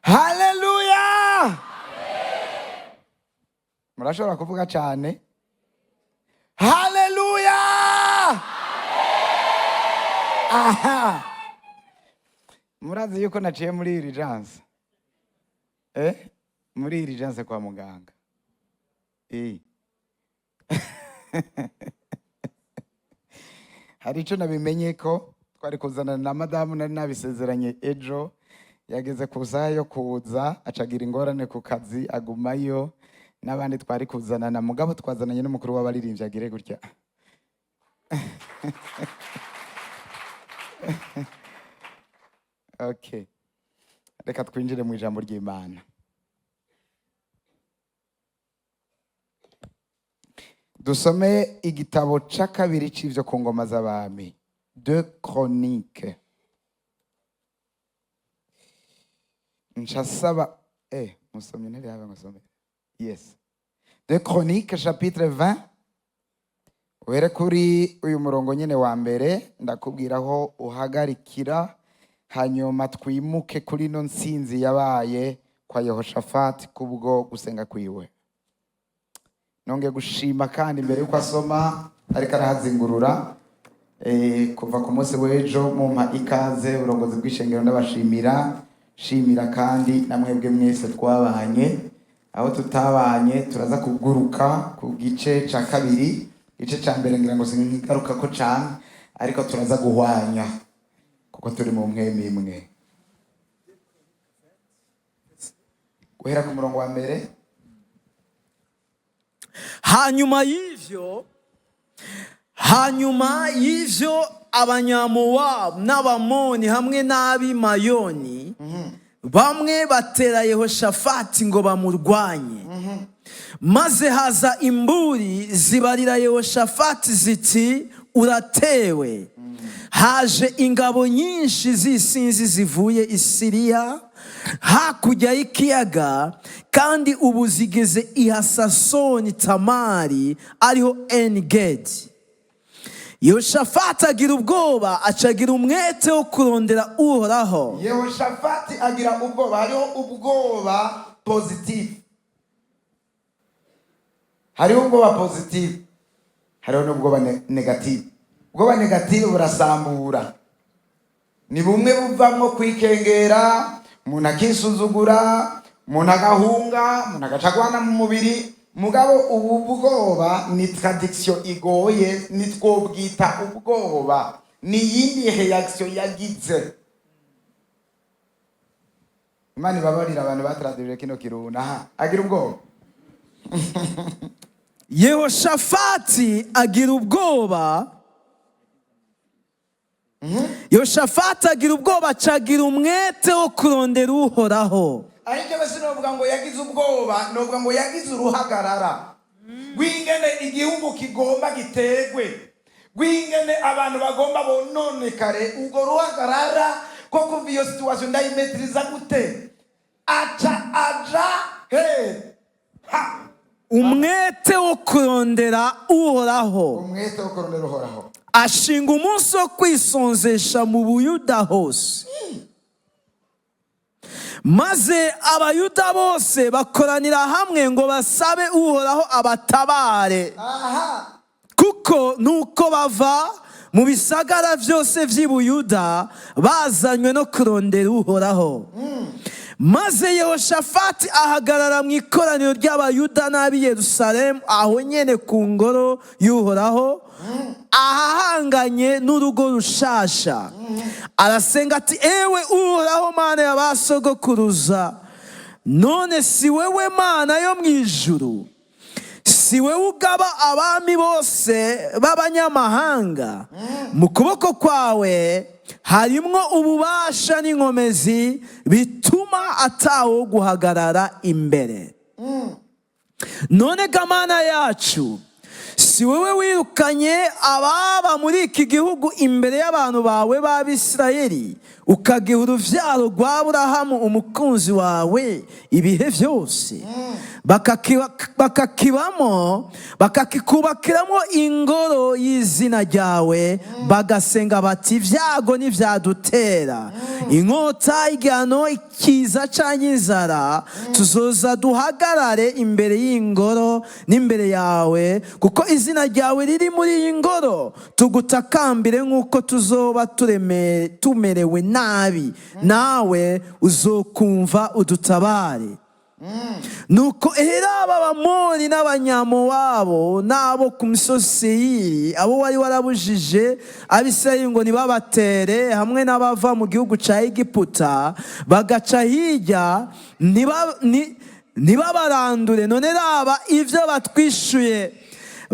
Haleluya! Murashobora kuvuga cyane haleluya? Aha murazi yuko naciye muri urgence, muri urgence kwa muganga. Hari icyo nabimenye ko twari kuzana na madamu, nari nabisezeranye ejo, yageze ku saha yo kuza acagira ingorane ku kazi, agumayo n'abandi twari kuzanana, mugabo twazananye n'umukuru w'abaririmbyi. Agire gutya. Okay, reka twinjire mu ijambo ry'Imana. Dusome igitabo ca kabiri c'ivyo ku ngoma z'abami, de Chronique. Nca saba musomye ntebe yawe ngusome. Yes, de Chronique chapitre 20, uhere kuri uyu murongo nyine wa mbere, ndakubwira aho uhagarikira, hanyuma twimuke kuri ino ntsinzi yabaye kwa Yehoshafati kubwo gusenga kwiwe. Nongeye gushima kandi mbere yuko asoma, ariko arahazingurura, kuva ku munsi w'ejo mumpa ikaze, uburongozi bw'ishengero ndabashimira, shimira kandi na mwebwe mwese twabanye. Aho tutabanye turaza kuguruka ku gice ca kabiri. Igice ca mbere ngira ngo singaruka ko cane, ariko turaza guhwanya kuko turi mu mpwemu imwe. Guhera ku murongo wa mbere. Hanyuma y'ivyo Abanyamowabu n'Abamoni hamwe n'Abimayoni bamwe batera Yehoshafati ngo bamurwanye. Maze haza imburi zibarira Yehoshafati ziti: "Uratewe, haje ingabo nyinshi z'isinzi zivuye i Siriya hakurya y'ikiyaga, kandi ubu zigeze i Hasasoni Tamari, ariho Enigedi." Yehoshafati agira ubwoba, acagira umwete wo kurondera Uhoraho. Yehoshafati agira ubwoba. Hariho ubwoba positive, hariho ubwoba positive, hariho n'ubwoba négative. Ubwoba négative burasambura, ni bumwe buvamwo kwikengera, umuntu akisuzugura, umuntu agahunga, umuntu agaca agwana mu mubiri. Mugabo ubu bwoba ni traduction igoye, nitwobwita ubwoba, ni iyindi réaction yagize. Imana ibabarira abantu batraduje kino kirundi. Aha agira ubwoba. Yehoshafati agira ubwoba. Yehoshafati agira ubwoba, acagira umwete wo kurondera Uhoraho. Ariko we sinovuga ngo yagize ubwoba, novuga ngo yagize uruhagarara rw'ingene igihugu kigomba gitegwe, rw'ingene abantu bagomba bononekare. Ubwo ruhagarara ko kuva iyo situation ndayimetiriza gute, aca aja he ha. Umwete wo kurondera Uhoraho. Umwete wo kurondera Uhoraho. Ashinga umunsi wo kwisonzesha mu Buyuda hose, maze Abayuda bose bakoranira hamwe ngo basabe Uhoraho abatabare, kuko nuko bava mu bisagara byose by'i Buyuda bazanywe no kurondera Uhoraho. Maze Yehoshafati ahagarara mu ikoraniro ry'Abayuda n'ab'i Yerusalemu, aho nyene ku ngoro y'Uhoraho, ahahanganye n'urugo rushasha, arasenga ati: "Ewe Uhoraho, Mana ya ba sogokuruza, none si wewe Mana yo mu ijuru? Si wewe ugaba abami bose b'abanyamahanga? Mu kuboko kwawe harimwo ububasha n'inkomezi bituma atawo guhagarara imbere. None ga Mana yacu, si wowe wirukanye ababa muri iki gihugu imbere y'abantu bawe b'Abisirayeli?" Ukagiha uruvyaro rwa Aburahamu umukunzi wawe ibihe byose, bakakibamo, bakakikubakiramo ingoro y'izina ryawe, bagasenga bati: 'Ibyago ntibyadutera, inkota, igihano, ikiza cyangwa inzara, tuzoza duhagarare imbere y'ingoro n'imbere yawe, kuko izina ryawe riri muri iyi ngoro, tugutakambire nk'uko tuzoba tumerewe nabi, nawe uzokumva udutabare.' Nuko raba, Abamoni n'Abanyamowabu n'abo ku misozi Seyiri, abo wari warabujije Abisirayeli ngo ntibabatere, hamwe n'abava mu gihugu cya Egiputa bagaca hirya, ntibabarandure. None raba ibyo batwishuye: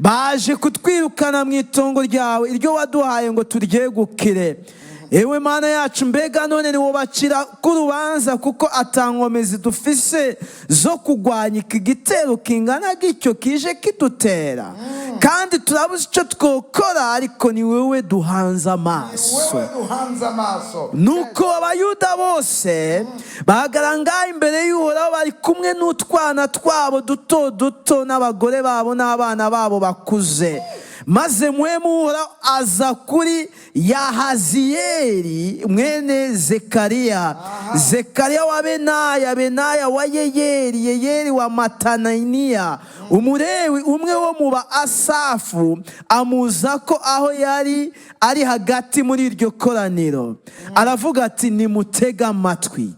baje kutwirukana mu itongo ryawe, iryo waduhaye ngo turyegukire. Ewe Mana yacu, mbega none niwobacira k'urubanza, kuko ata nkomezi dufise zo kurwanya iki gitero kingana gityo kije kidutera? Kandi turabuze icyo twokora, ariko ni wowe duhanze amaso." Wewe duhanze amaso. Nuko Abayuda bose bahagarara ngaho imbere y'Uhoraho, bari kumwe n'utwana twabo duto duto n'abagore babo n'abana babo bakuze. Maze Mpwemu w'Uhoraho aza kuri Yahaziyeli mwene Zekariya, Zekariya wa Benaya, Benaya wa Yeyeli, Yeyeli wa Matananiya, Umulewi umwe wo mu ba Asafu, amuza ko aho yari ari hagati muri iryo koraniro. Aravuga ati: "Nimutege amatwi,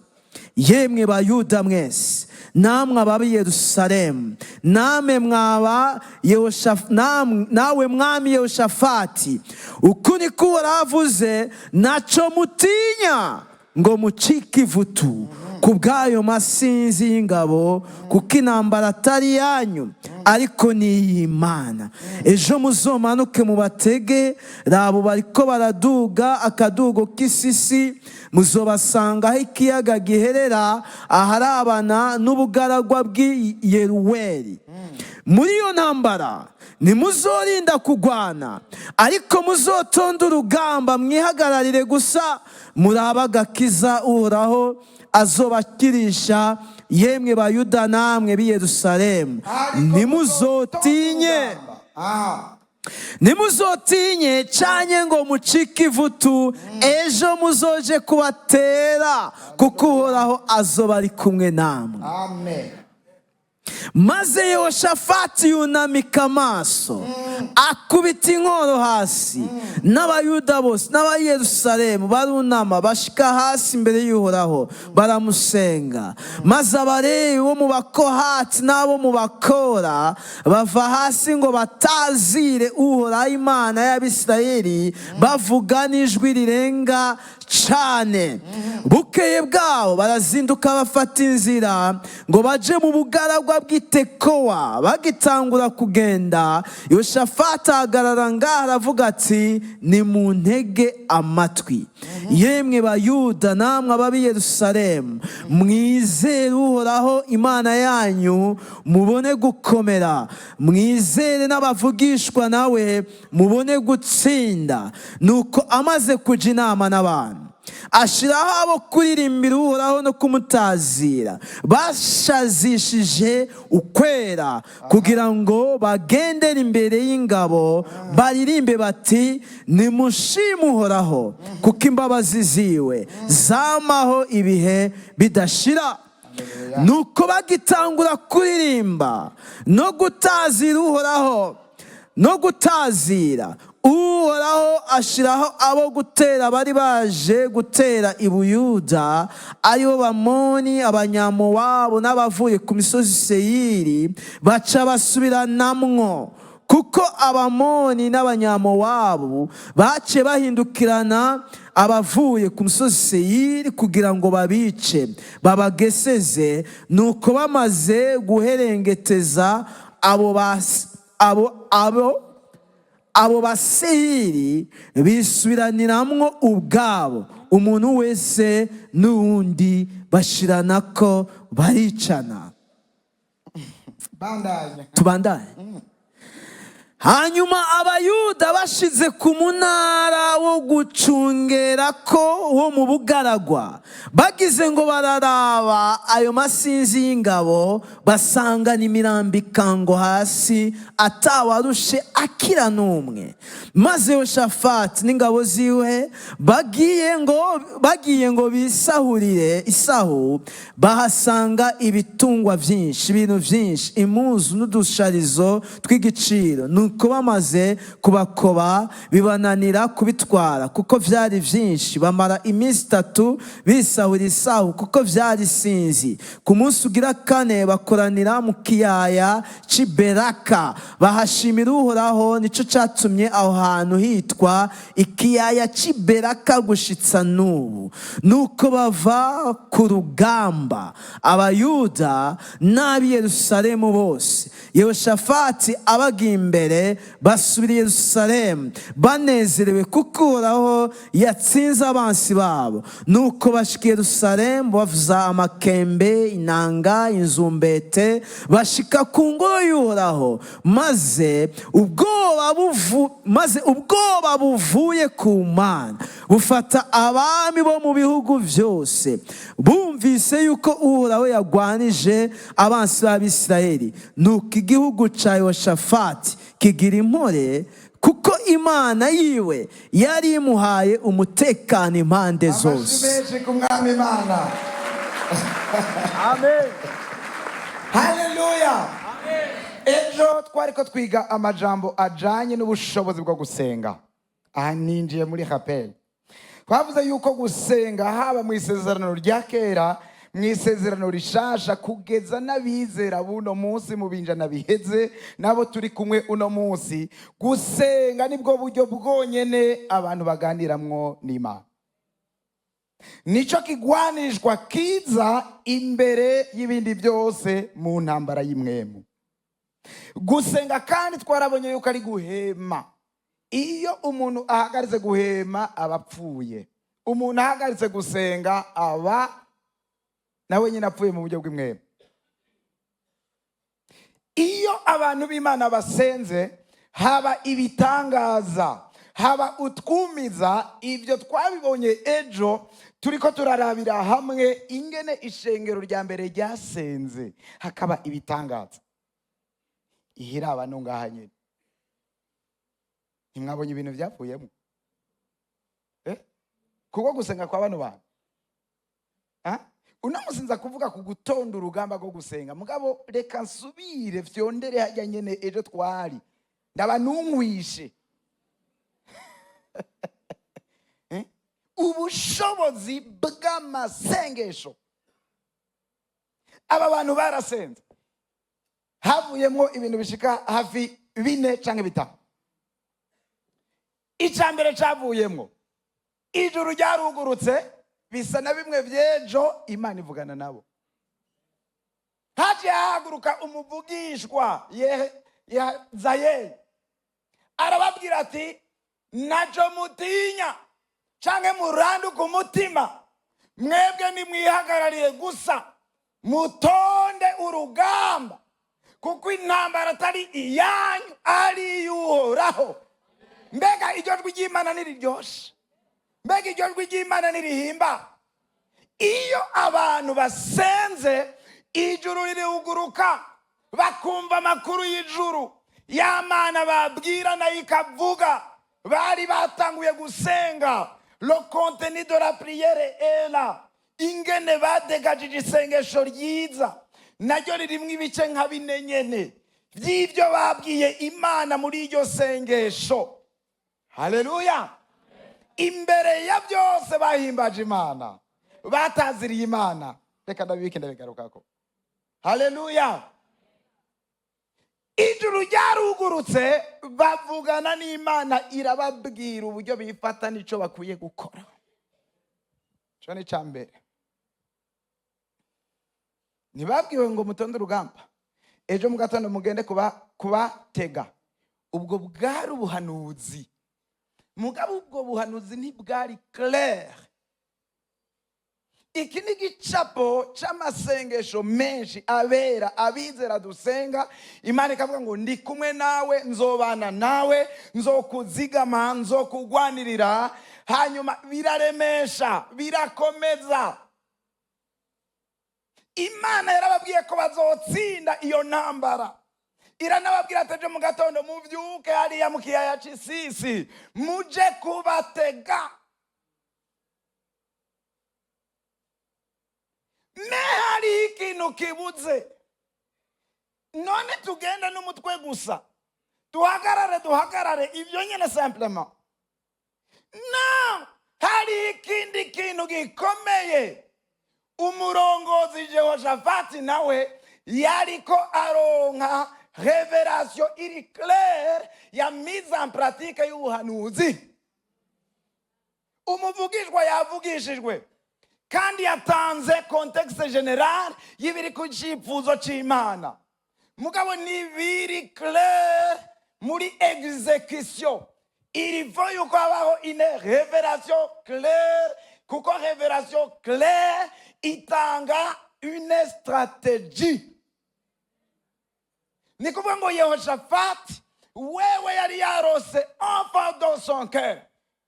yemwe Bayuda mwese, namwe ababa i Yerusalemu, namwe mwaba nawe mwami Yehoshafati. Uku niko Uhoraho avuze: naco mutinya ngo mucike ivutu ku bw'ayo masinzi y'ingabo, kuko intambara atari yanyu, ariko ni iy'Imana. Ejo muzomanuke mubatege. Rabo bariko baraduga akadugo k'isisi, muzobasanga aho ikiyaga giherera, aharabana n'ubugaragwa bw'i Yeruweli. Muri iyo ntambara ntimuzorinda kugwana, ariko muzotonde urugamba, mwihagararire gusa, murabe agakiza Uhoraho azobakirisha. Yemwe Bayuda namwe b'i Yerusalemu, ntimuzotinye, ntimuzotinye canye ngo mucike ivutu. Ejo muzoje kubatera, kuko Uhoraho azoba ari kumwe namwe." Amen. Maze Yehoshafati yunamika amaso, akubita inkoro hasi, n'Abayuda bose n'Abayerusalemu barunama bashika hasi imbere y'Uhoraho, baramusenga. Maze Abalewi bo mu Bakohati n'abo mu Bakora bava hasi ngo batazire Uhoraho Imana y'Abisirayeli, bavuga n'ijwi rirenga cane. Bukeye bwaho barazinduka, bafata inzira ngo baje mu bugaragwa bw'Itekowa. Bagitangura kugenda, Yoshafati ahagarara ngaho, aravuga ati: "Nimuntege amatwi, yemwe Bayuda namwe ab'ab'i Yerusalemu. Mwizere Uhoraho Imana yanyu, mubone gukomera. Mwizere n'abavugishwa nawe, mubone gutsinda." Nuko amaze kuja inama n'abantu, ashiraho abo kuririmbira Uhoraho no kumutazira bashazishije ukwera, kugira ngo bagendere imbere y'ingabo, baririmbe bati: "Nimushime Uhoraho, kuko imbabazi ziwe zamaho ibihe bidashira." Nuko bagitangura kuririmba no gutazira Uhoraho no gutazira Uhoraho, ashiraho abo gutera bari baje gutera i Buyuda, aribo Bamoni, Abanyamowabu n'abavuye ku misozi Seyiri, baca basubiranamwo, kuko Abamoni n'Abanyamowabu baciye bahindukirana abavuye ku musozi Seyiri kugira ngo babice, babageseze. Nuko bamaze guherengeteza abo Baseyiri, bisubiraniramwo ubwabo, umuntu wese n'uwundi, bashiranako baricana. Bandanya. Tubandanye. Hanyuma Abayuda bashize ku munara wo gucungera ko wo mu bugaragwa, bagize ngo bararaba ayo masinzi y'ingabo, basanga n'imirambikango hasi, atawarushe akira n'umwe. Maze Yoshafati n'ingabo ziwe bagiye ngo bisahurire isahu, bahasanga ibitungwa byinshi, ibintu byinshi, impuzu n'udusharizo tw'igiciro. Nuko bamaze kubakoba, bibananira kubitwara kuko byari byinshi. Bamara iminsi 3 bisahura isahu kuko byari sinzi. Ku munsi ugira kane bakoranira mu kiyaya cy'i Beraka, bahashimira Uhoraho. Nicyo cyatumye aho hantu hitwa ikiyaya cy'i Beraka gushitsa n'ubu. Nuko bava ku rugamba, Abayuda n'ab'i Yerusalemu bose, Yehoshafati abagiye imbere, basubira i Yerusalemu banezerewe kuko Uhoraho yatsinze abansi babo. Nuko bashika i Yerusalemu bavuza amakembe, inanga, inzumbete, bashika ku ngoro y'Uhoraho. Maze ubwoba buvuye ku Mana bufata abami bo mu bihugu byose, bumvise yuko Uhoraho yagwanije abansi b'Abisirayeli. Nuko igihugu ca Yehoshafati kigira impore, kuko Imana yiwe yari imuhaye umutekano impande Amashyi zose. menshi ku Mwami Imana. Amen. Haleluya! Ejo twari ko twiga amajambo ajanye n'ubushobozi bwo gusenga. Aha ninjiye muri rappel. Twavuze yuko gusenga, haba mu Isezerano rya Kera, mu Isezerano Rishasha, kugeza n'abizera buno munsi mu binjana biheze nabo turi kumwe uno munsi, gusenga nibwo buryo bwonyene abantu baganiramwo n'Imana. Nico kigwanishwa kiza imbere y'ibindi byose mu ntambara y'imwemu. Gusenga kandi twarabonye yuko ari guhema. Iyo umuntu ahagaritse guhema aba apfuye. Umuntu ahagaritse gusenga aba nawe nyine apfuye mu buryo bw'imwemu. Iyo abantu b'Imana basenze, haba ibitangaza, haba utwumiza. Ibyo twabibonye ejo turiko turarabira hamwe ingene ishengero rya mbere ryasenze hakaba ibitangaza. Ihiraba no ngaha nyine, ntimwabonye ibintu byavuyemo? Kuko gusenga kwa bano bantu. Ah? Uno musi nza kuvuga ku gutonda urugamba rwo gusenga, mugabo reka nsubire vyondere hajya nyene ejo twari, ndaba nungwishe. Eh? Ubushobozi bw'amasengesho. Aba bantu barasenze, havuyemo ibintu bishika hafi bine canke bitanu. Icya mbere cavuyemwo, ijuru ryarugurutse, bisa na bimwe by'ejo, Imana ivugana nabo. Haciye hahaguruka umuvugishwa Zayeli, arababwira ati: "Naco mutinya canke muranduke umutima, mwebwe nimwihagarariye gusa, mutonde urugamba, kuko intambara atari iyanyu, ari iy'Uhoraho." Mbega iryo jwi ry'Imana niriryoshe! Mbega iryo jwi ry'Imana nirihimba! Iyo abantu basenze, ijuru ririhuguruka, bakumva amakuru y'ijuru, ya Mana babwira nayo ikavuga. Bari batanguye gusenga. Le contenu de la prière est là. Ingene badegajije isengesho ryiza, naryo ririmwo ibice nka bine nyene by'ibyo babwiye Imana muri iryo sengesho. Haleluya! Imbere ya byose bahimbaje Imana, bataziriye Imana. Reka ndabibike, ndabigarukako. Haleluya! Ijuru ryarugurutse, bavugana n'Imana, irababwira uburyo bifata n'icyo bakwiye gukora. Icyo ni icya mbere. Ntibabwiwe ngo mutonde urugamba, ejo mu gatondo mugende kubatega. Ubwo bwari ubuhanuzi, mugabo ubwo buhanuzi ntibwari clair. Iki ni igicapo c'amasengesho menshi abera abizera dusenga. Imana ikavuga ngo: "Ndi kumwe nawe, nzobana nawe, nzokuzigama, nzokugwanirira." Hanyuma biraremesha, birakomeza. Imana yarababwiye ko bazotsinda iyo ntambara, iranababwira ati: "Ejo mu gatondo muvyuke hariya mu kiyaya c'Isisi, muje kubatega." Mais hariho ikintu kibuze. None tugende n'umutwe gusa, duhagarare, duhagarare ibyo nyine simplement? No, hari ikindi kintu gikomeye. Umurongozi Jehoshafati nawe yariko aronka révélation iri claire ya mise en pratique y'ubuhanuzi. Umuvugishwa yavugishijwe kandi yatanze contexte général y'ibiri ku cyifuzo cy'Imana, mugabo ntibiri clair muri exécution. Il faut yuko habaho une révélation claire, kuko révélation claire itanga une stratégie. Ni kuvuga ngo Yehoshafati wewe yari yarose enfant dans son cœur,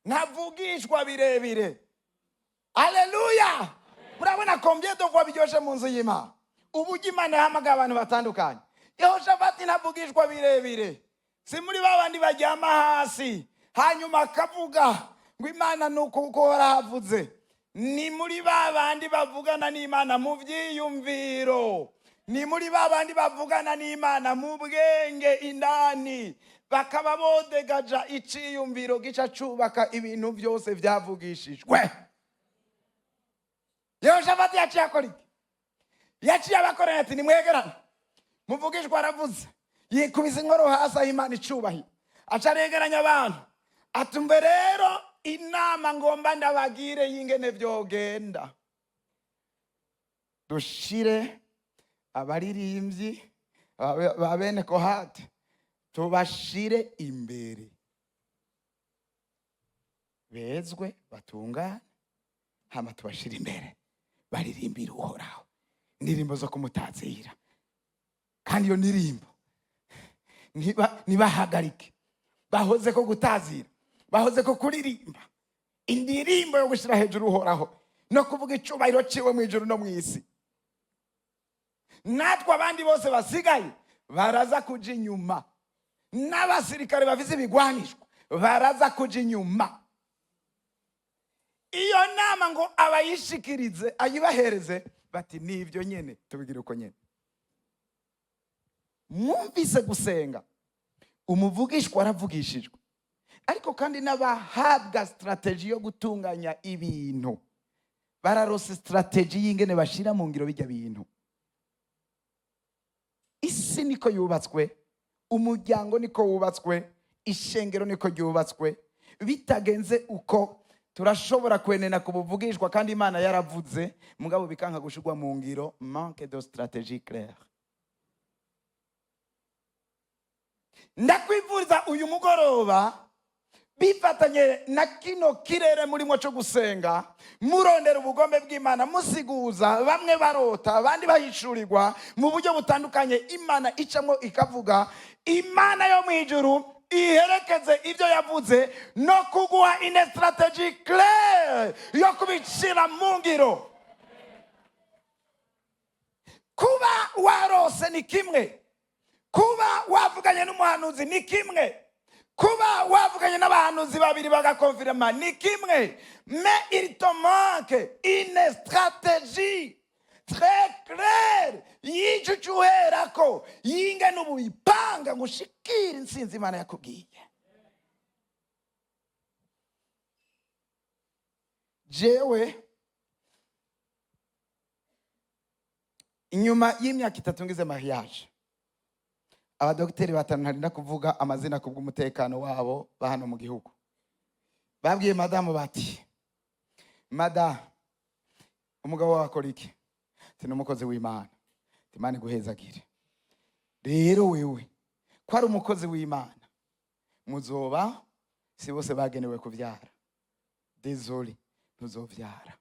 ntavugishwa birebire. Aleluya! Murabona combien de fois biryoshe mu nzu y'Imana, uburyo Imana yahamagaye abantu batandukanye. Yehoshafati ntavugishwa birebire, si muri ba bandi baryama hasi hanyuma akavuga ngo: "Imana ni uko uko warahavuze." Ni muri ba bandi bavugana n'Imana mu byiyumviro, ni muri ba bandi bavugana n'Imana mu bwenge indani, bakaba bodegaja iciyumviro gica cubaka ibintu byose byavugishijwe. Yehoshafati yaciye akora iki? Yaciye abakoranya ati: "Nimwegerane, muvugishwa aravuze." Yikubise inkoro hasi, aho Imana icubahiro, aca aregeranya abantu atumve: "Rero inama ngomba ndabagire y'ingene vyogenda, dushire abaririmbyi ba bene Kohati, tubashire imbere, bezwe, batungane, hama tubashire imbere baririmbire Uhoraho indirimbo zo kumutazira. Kandi iyo ndirimbo ntibahagarike, bahoze ko gutazira, bahoze ko kuririmba indirimbo yo gushyira hejuru Uhoraho no kuvuga icubahiro ciwe mu ijuru no mu isi. Natwe abandi bose basigaye baraza kuja inyuma, n'abasirikare bafise ibigwanishwa baraza kuja inyuma." Iyo nama ngo abayishikirize, ayibahereze, bati: "Nibyo nyene, tubigire uko nyene." Mwumvise gusenga, umuvugishwa aravugishijwe, ariko kandi n'abahabwa stratégie yo gutunganya ibintu bararose stratégie y'ingene bashira mu ngiro bijya bintu. Isi niko yubatswe, umuryango niko wubatswe, ishengero niko ryubatswe. Bitagenze uko, turashobora kwenena ku buvugishwa kandi Imana yaravuze, mugabo bikanka gushirwa mu ngiro, manque de stratégie claire. Ndakwifuriza uyu mugoroba, bifatanye na kino kirere murimo cyo gusenga, murondera ubugombe bw'Imana, musiguza, bamwe barota, abandi bahishurirwa mu buryo butandukanye, Imana icamo ikavuga, Imana yo mu ijuru iherekeze ibyo yavuze no kuguha une stratégie claire yo kubishyira mu ngiro. Kuba warose ni kimwe, kuba wavuganye n'umuhanuzi ni kimwe, kuba wavuganye n'abahanuzi babiri bagakonfirma ni kimwe, mais il te manque une stratégie très claire y'icyo uca uherako, y'ingene ubu bipanga ngo ushikire intsinzi Imana yakubwiye. Jewe inyuma y'imyaka 3 ngize mariage, abadogiteri batanu, ntarinda kuvuga amazina kubw'umutekano wabo, ba hano mu gihugu, babwiye madamu bati: "Madamu, umugabo wawe akora iki?" Ati: "Ni umukozi w'Imana." Ati: "Imana iguhezagire. Rero wewe ko ari umukozi w'Imana, muzoba si bose bagenewe kubyara, désolé, ntuzobyara."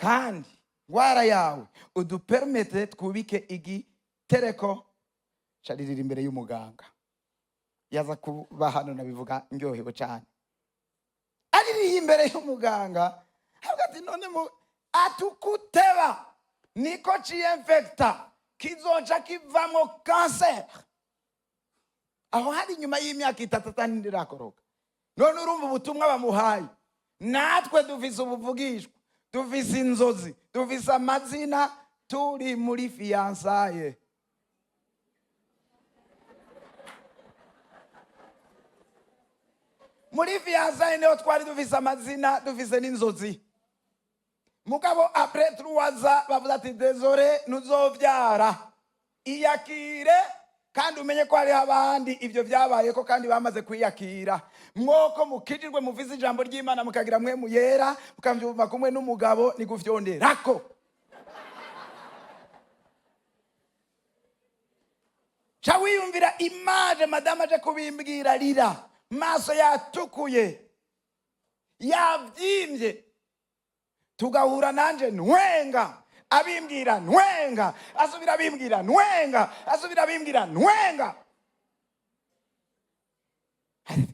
Kandi ngwara yawe udupermete twubike igitereko. Caririra imbere y'umuganga. Yaza kuba hano nabivuga ndyohewe cyane. Aririye imbere y'umuganga, avuga ati: "None mu atukuteba niko ciyinfecta, kizoca kivamo kanseri." Aho hari inyuma y'imyaka 3 atandi irakoroka. None urumva ubutumwa bamuhaye, natwe dufise ubuvugishwa, dufise inzozi, dufise amazina, turi muri fiançailles. Muri fiançailles niho twari dufise amazina, dufise n'inzozi. Mugabo après 3 ans bavuze ati: "Désolé, ntuzovyara, iyakire kandi umenye ko hariho abandi ibyo byabayeko kandi bamaze kwiyakira." Mwoko mukijijwe, mufise ijambo ry'Imana, mukagira mwe muyera, mukavyumva kumwe n'umugabo, ni gufyonderako. Ca wiyumvira image madamu aje kubimbwira, rira, maso yatukuye, yabyimbye, tugahura nanje ntwenga, abimbwira ntwenga, asubira abimbwira ntwenga, asubira abimbwira ntwenga.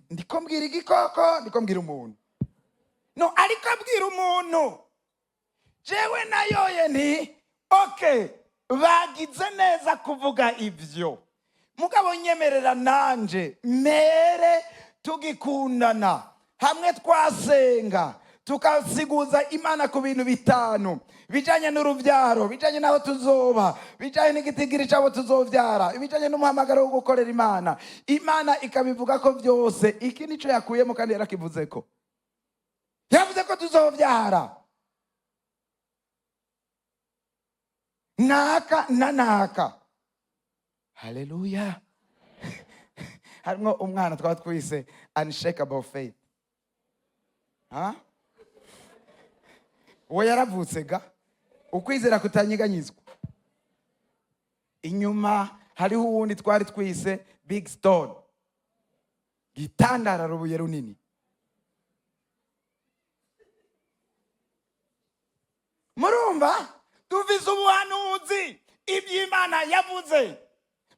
Ndiko mbwira igikoko, ndiko mbwira umuntu? No, ariko abwira umuntu. Jewe nayoye nti: "Okay, bagize neza kuvuga ibyo, mugabo nyemerera nanje mere tugikundana hamwe twasenga, tukasiguza Imana ku bintu bitanu bijanye n'urubyaro, bijanye n'aho tuzoba, bijanye n'igitigiri cy'abo tuzobyara, bijanye n'umuhamagaro wo gukorera Imana." Imana ikabivuga ko byose iki nico yakuyemo, kandi yarakivuze ko yavuze ko tuzobyara naka na naka. Haleluya! Harimo umwana twaba twise Unshakable Faith. Ha? Uwo yaravutse ga ukwizera kutanyeganyizwa. Inyuma hariho uwundi twari twise Big Stone, gitandara, rubuye runini. Murumva dufise ubuhanuzi, iby'Imana yavuze.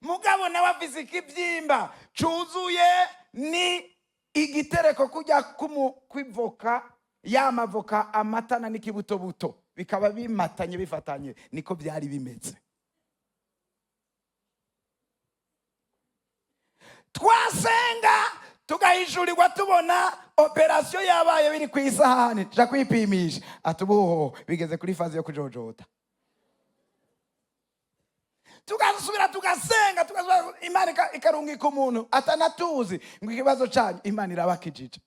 Mugabo nawe afise ikibyimba cuzuye, ni igitereko kujya kw'ivoka, ya mavoka amatana n'ikibutobuto bikaba bimatanye, bifatanye, niko byari bimeze. Twasenga, tugahishurirwa, tubona opération yabaye, biri ku isahani, tuja kwipimisha, ati: "Ubuho bigeze kuri phase yo kujojota." Tugasubira tugasenga, tugasubira, Imana ikarungika umuntu atanatuzi ngo: "Ikibazo cyanyu Imana irabakijije."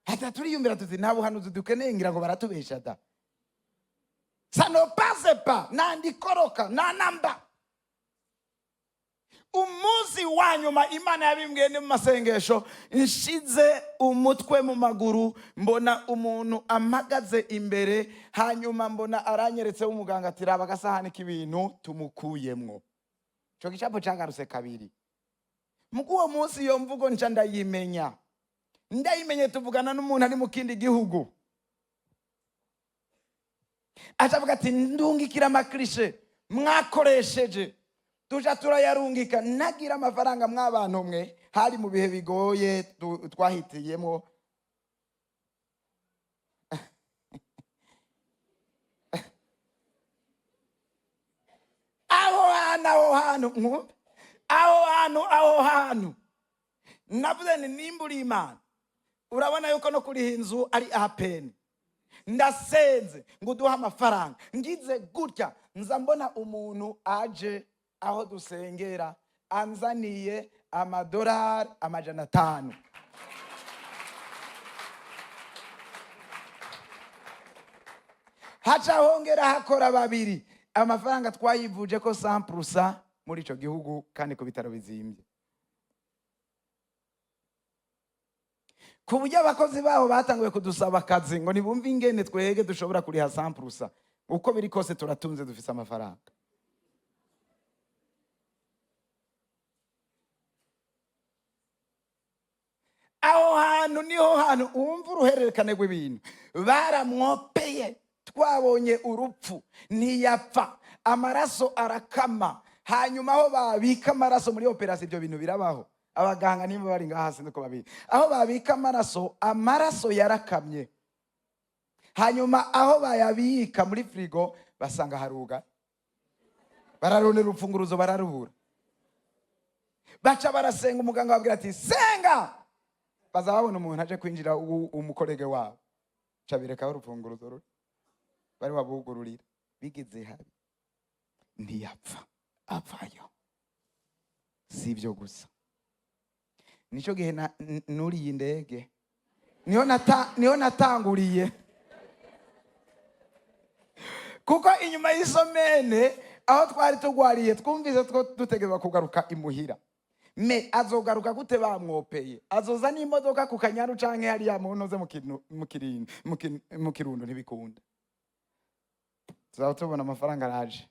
Ati turiyumvira tuti: "Nta buhanuzi dukeneye, ngira ngo baratubesha da." Ça ne passe pas, nandikoroka nta namba. Umunsi wa nyuma Imana yabimbwiye ni mu masengesho, nshize umutwe mu maguru, mbona umuntu amagaze imbere, hanyuma mbona aranyeretse w'umuganga, ati: "Raba agasahani k'ibintu tumukuyemwo." Ico gicapo cagarutse kabiri. Mugu uwo munsi iyo mvugo nca ndayimenya. Ndayimenye, tuvugana n'umuntu ari mu kindi gihugu, acavuga ati: "Ndungikira amakirishe mwakoresheje." Tuja turayarungika, nagira amafaranga mw'abantu mwe. Hari mu bihe bigoye twahitiyemo. Aho hantu mwumve, aho hantu navuze ni: "Nimba uri Imana, urabona yuko no kuriha inzu ari à peine, ndasenze ngo uduhe amafaranga." Ngize gutya, nza mbona umuntu aje aho dusengera anzaniye amadolari 500. Haca hongera hakora babiri. Amafaranga twayivuje ko 100% muri ico gihugu, kandi ku bitaro bizimbye, ku buryo abakozi babo batanguye kudusaba akazi, ngo ntibumve ingene twege dushobora kuriha 100%. Uko biri kose turatunze, dufise amafaranga. Aho hantu niho hantu wumva uruhererekane rw'ibintu. Baramwopeye, Twabonye urupfu, ntiyapfa, amaraso arakama. Hanyuma aho babika amaraso muri opération, ibyo bintu birabaho, abaganga niba bari ngaha sinzi uko babizi, aho babika amaraso, amaraso yarakamye. Hanyuma aho bayabika muri frigo basanga haruga, bararondera urufunguruzo bararubura. Baca barasenga. Umuganga babwira ati: "Senga." Baza babona umuntu aje kwinjira, umu collègue wabo, ca bereka aho urufunguruzo ruri, bari babugururira. Bigeze habi, ntiyapfa, avayo. Si ibyo gusa, nicyo gihe nuriye indege, niho natanguriye, kuko inyuma y'i semaine aho twari tugwariye twumvise two dutegerezwa kugaruka imuhira. Me azogaruka gute bamwopeye? Azoza n'imodoka ku Kanyaru canke hariya mu ntoze mu Kirundo? Ntibikunda. Tuzaba tubona amafaranga araje,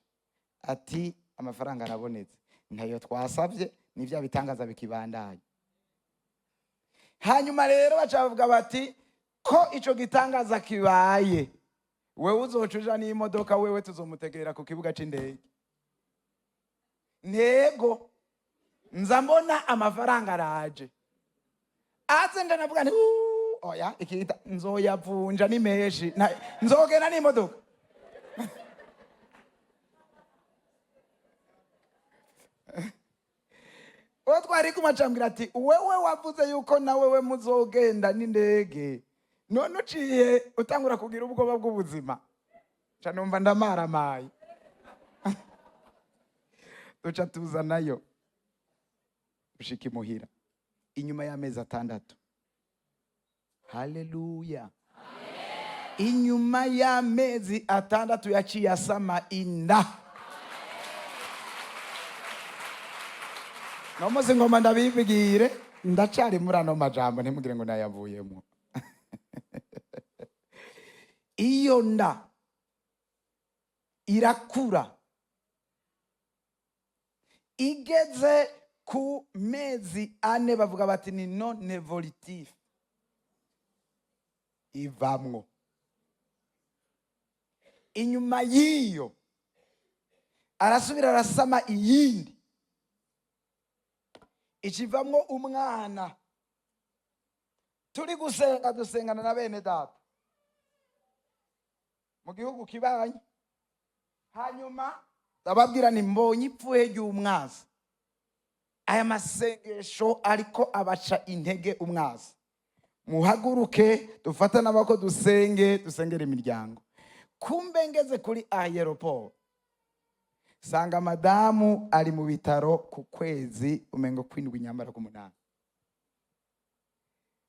ati amafaranga arabonetse, ntayo twasabye. Ni bya bitangaza bikibandanya. Hanyuma rero baca bavuga bati: "Ko ico gitangaza kibaye, wewe uzoca uja n'imodoka, wewe tuzomutegera ku kibuga c'indege." Ntego nza mbona amafaranga araje, aze ndanavuga nti: "Uuuu, oya, ikita nzoyavunja ni menshi, nzogenda n'imodoka." Uwo twari kumacambwira ati: "Wewe wavuze yuko na wewe muzogenda n'indege, none uciye utangura kugira ubwoba bw'ubuzima." Ca numva ndamaramaye. Duca tuzanayo, dushika imuhira inyuma y'amezi 6. Haleluya! Inyuma y'amezi 6 yaciye asama inda. No munsi ngoma ndabibwire, ndacari muri ano majambo, ntimugire ngo nayavuyemo. Iyo nda irakura, igeze ku mezi 4 bavuga bati ni non évolutif, ivamwo. Inyuma y'iyo arasubira arasama iyindi, ikivamwo umwana. Turi gusenga, dusengana na bene data mu gihugu kibanyi. Hanyuma ndababwira nti: "Mbonye ipfuhe ry'umwazi, aya masengesho ariko abaca intege umwazi. Muhaguruke dufate n'abako, dusenge, dusengere imiryango." Kumbe ngeze kuri aéroport sanga madamu ari mu bitaro ku kwezi umengo kwindwi nyambara k'umunani.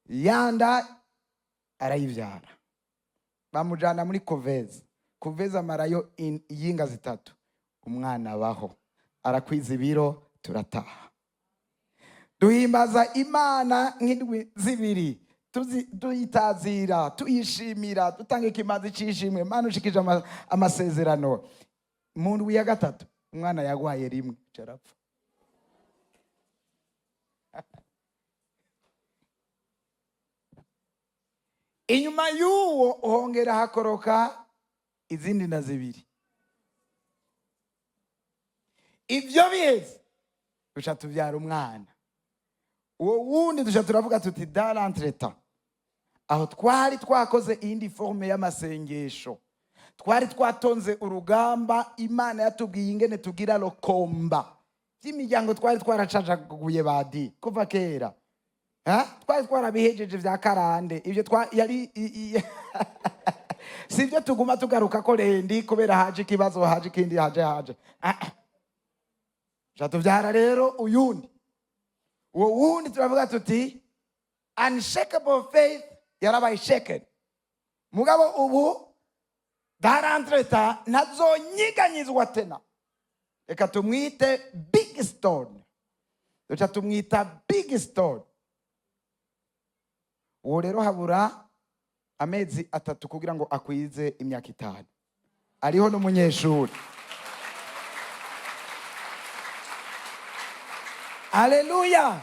Yanda arayivyara, bamujana muri couveuse. Couveuse amarayo iyinga 3, umwana abaho, arakwiza ibiro, turataha, duhimbaza Imana nk'indwi 2, tuyitazira, tuyishimira, dutanga ikimazi c'ishimwe. Mana ushikije amasezerano. Mu ndwi ya gatatu umwana yagwaye rimwe, carapfa. Inyuma y'uwo hongera hakoroka izindi nda 2. Ibyo biheze duca tubyara umwana uwo wundi. Duca turavuga tuti dans l'entretemps aho twari twakoze iyindi forme y'amasengesho, twari twatonze urugamba. Imana yatubwiye ingene tugira le combat by'imiryango. Twari twaracajaguye badi kuva kera. Ha? Twari twarabihejeje vya karande ibyo twa yari si ibyo tuguma tugaruka ko rendi kubera haje ikibazo, haje ikindi, haje haje. Ah, ah. Tuca tuvyara rero uyundi. Uwo wundi turavuga tuti unshakable faith yarabaye shaken, mugabo ubu dans l'entretemps ntazonyiganyizwa tena, reka tumwite Big Stone. Duca tumwita Big Stone. Uwo rero habura amezi 3 kugira ngo akwize imyaka 5, ariho n'umunyeshuri. Aleluya!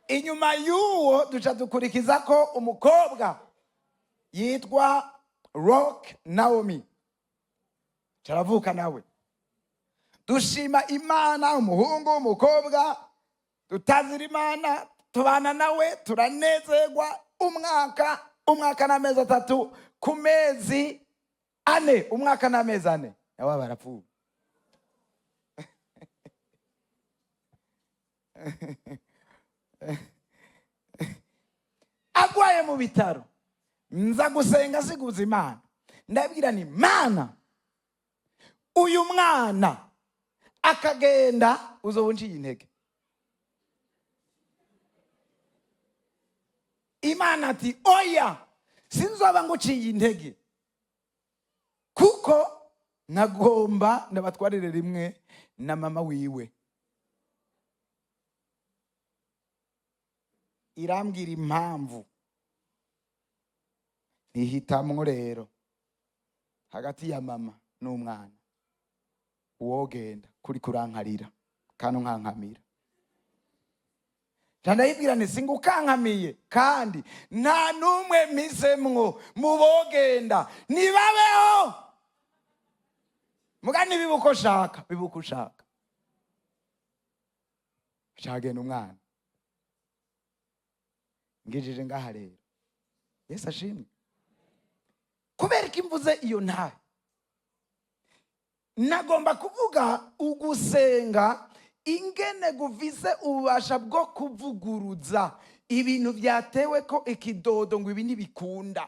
Inyuma y'uwo duca dukurikiza ko umukobwa yitwa Rock Naomi caravuka nawe. Dushima Imana, umuhungu, umukobwa, tutazira Imana, tubana nawe, turanezerwa umwaka n'amezi 3, ku mezi 4, umwaka n'amezi 4 nawe barapfuye. Agwaye mu bitaro, nza gusenga siguza Imana, ndabwira ni Mana, uyu mwana akagenda uzoba unciye intege. Imana ati oya, sinzoba nguciye intege, kuko nagomba ndabatwarire rimwe na mama wiwe. Irambwira impamvu ntihitamwo rero hagati ya mama n'umwana, wogenda kuri kurankarira kandi unkankamira. Ndayibwira nti singukankamiye, kandi nta n'umwe mpisemwo mubogenda, nibabeho muga nibiba uko ushaka, biba uko ushaka. Cagenda umwana ngijije ngaha rero. Yesu ashimwe. Kubera ko imvuze iyo ntahe, nagomba kuvuga ugusenga ingene guvise ububasha bwo kuvuguruza ibintu byatewe ko ikidodo ngo ibi ntibikunda.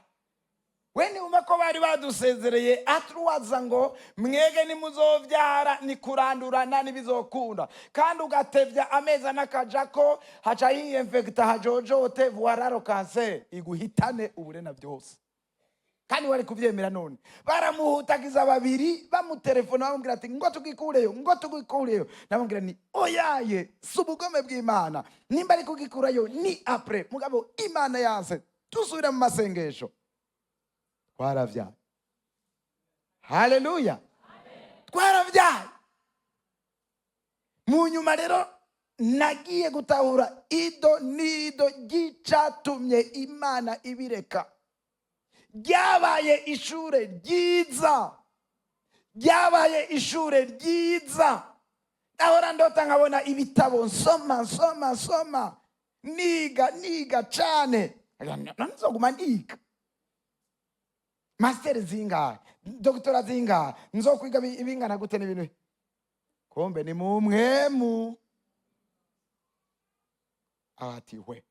We niwumva ko bari badusezereye atruwaza ngo mwege nimuzovyara ni kurandurana ntibizokunda, kandi ugatevya amezi n'akajako haca yiyemfekita hajojote vuararo kanseri iguhitane uburena byose. Kandi wari kuvyemera. None baramuhutagiza babiri bamutelefona bamubwira ati ngo tugikureyo, ngo tugikureyo. Namubwira ni oyaye, si ubugome bw'Imana, nimba ari kugikurayo ni après, mugabo Imana yanse dusubira mu masengesho. Twaravyaye, haleluya, twaravyaye. Mu nyuma rero nagiye gutahura ido n'ido ry'icatumye Imana ibireka. Ryabaye ishure ryiza, ryabaye ishure ryiza. Nahora ndota nkabona ibitabo nsoma nsoma nsoma, niga niga cane, nzoguma niga master zingahe, doctorat zingahe, nzokwiga ibingana gute n'ibintu. Kumbe ni mumwemu ati we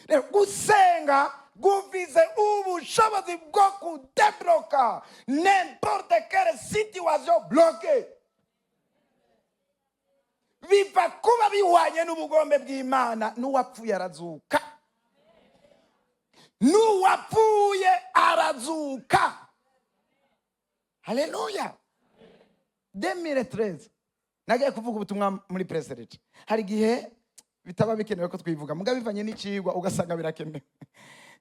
rero gusenga guvize ubushobozi bwo kudébloquer n'importe quelle situation bloquée, biva kuba bihwanye n'ubugombe bw'Imana. N'uwapfuye arazuka, n'uwapfuye arazuka, haleluya. 2013 nagiye kuvuga ubutumwa muri president. Hari igihe bitaba bikenewe ko twivuga, muga bivanye n'icigwa ugasanga birakenewe.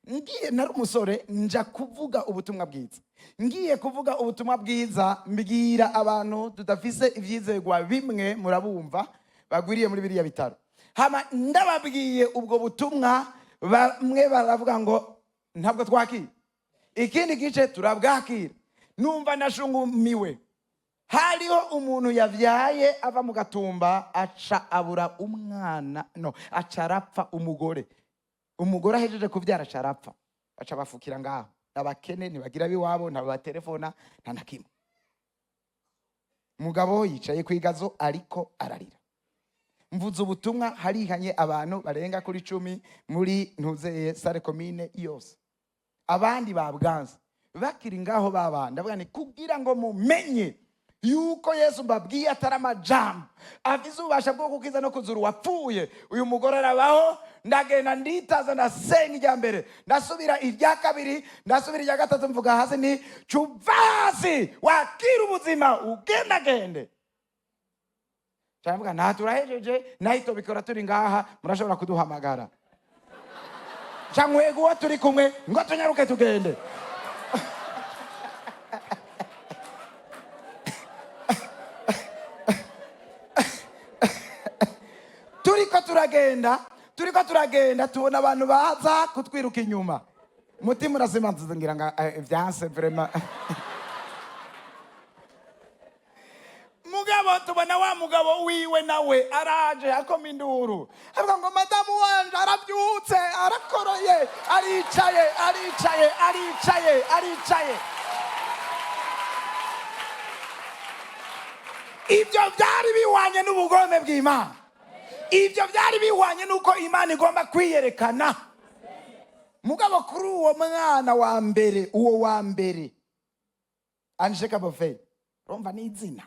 Ngiye, nari umusore, nja kuvuga ubutumwa bwiza. Ngiye kuvuga ubutumwa bwiza, mbwira abantu tudafise ivyizegwa bimwe, murabumva bagwiriye muri biriya bitaro. Hama ndababwiye ubwo butumwa, bamwe baravuga ngo ntabwo twakira, ikindi gice turabwakira. Numva nashungumiwe. Hariho umuntu yavyaye ava mu Gatumba, aca abura umwana, no aca arapfa. Umugore ahejeje kuvyara aca arapfa, aca bafukira ngaho. Abakene ntibagira abiwabo, ntabaterefona, nta na kimwe. Umugabo yicaye ku igazo ariko ararira. Mvuze ubutumwa, harihanye abantu barenga kuri 10 muri ntuzeye salle commune yose, abandi babwanze bakiri ngaho babanda. Ndavuga ni kugira ngo mumenye yuko Yesu mbabwiye atari amajambo, afise ububasha bwo gukiza no kuzura uwapfuye. Uyu mugore arabaho. Ndagenda nditaza, ndasenga irya mbere, ndasubira irya kabiri, ndasubira irya gatatu, mvuga hasi ni cuva hasi wakira ubuzima ugendagende. Turavuga nta turahejeje, nahito bikora turi ngaha, murashobora kuduhamagara. Nca uwo turi kumwe ngo tunyaruke tugende. Turiko turagenda, turiko turagenda, tubona abantu baza kutwiruka inyuma. Umutima urasimbanza, ngira ngo vyanse vraiment. Mugabo tubona wa mugabo wiwe nawe araje, akoma induru, avuga ngo madamu wanje arabyutse, arakoroye, aricaye, aricaye, aricaye, aricaye. Ibyo byari bihwanye n'ubugome bw'Imana. Ibyo byari bihwanye n'uko Imana igomba kwiyerekana. Mugabo kuri uwo mwana wa mbere, uwo wa mbere, Unshakable Faith, urumva n'izina,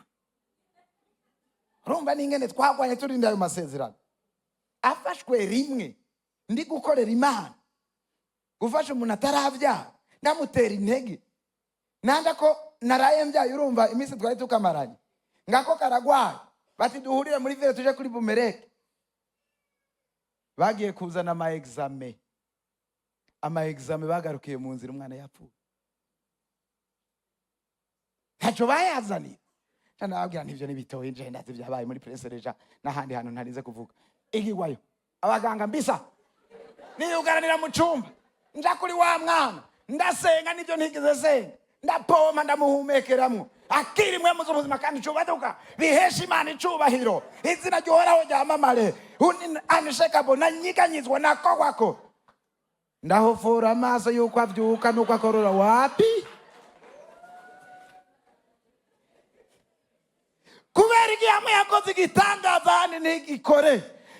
urumva n'ingene twagwanye turinda ayo masezerano. Afashwe rimwe ndi gukorera Imana, gufasha umuntu atarabyara, ndamutera intege nanga ko naraye mbyaye. Urumva iminsi twari tukamaranye, ngako karagwaye, bati duhurire muri ville, tuje kuri bumereke. Bagiye kuzana ama examen, ama examen, bagarukiye mu nzira umwana yapfuye, ntacyo bayazaniye. Nababwira ntivyo nibitoye, nje ndazi byabaye muri presereja n'ahandi hantu ntarinze kuvuga. Igigwayo abaganga mbisa niyugaranira mu cumba, nja kuri wa mwana, ndasenga nibyo ntigeze senga, ndapoma, ndamuhumekeramwo, akiri mwe mu z'ubuzima kandi cubaduka bihesha Imana icubahiro, izina ry'Uhoraho ryamamare. Unshakable, nanyiganyizwa, nakogwako, ndahofora amaso yuko avyuka nuko akorora, wapi. Kubera igihe hamwe yakoze igitangaza, ahandi ntigikore,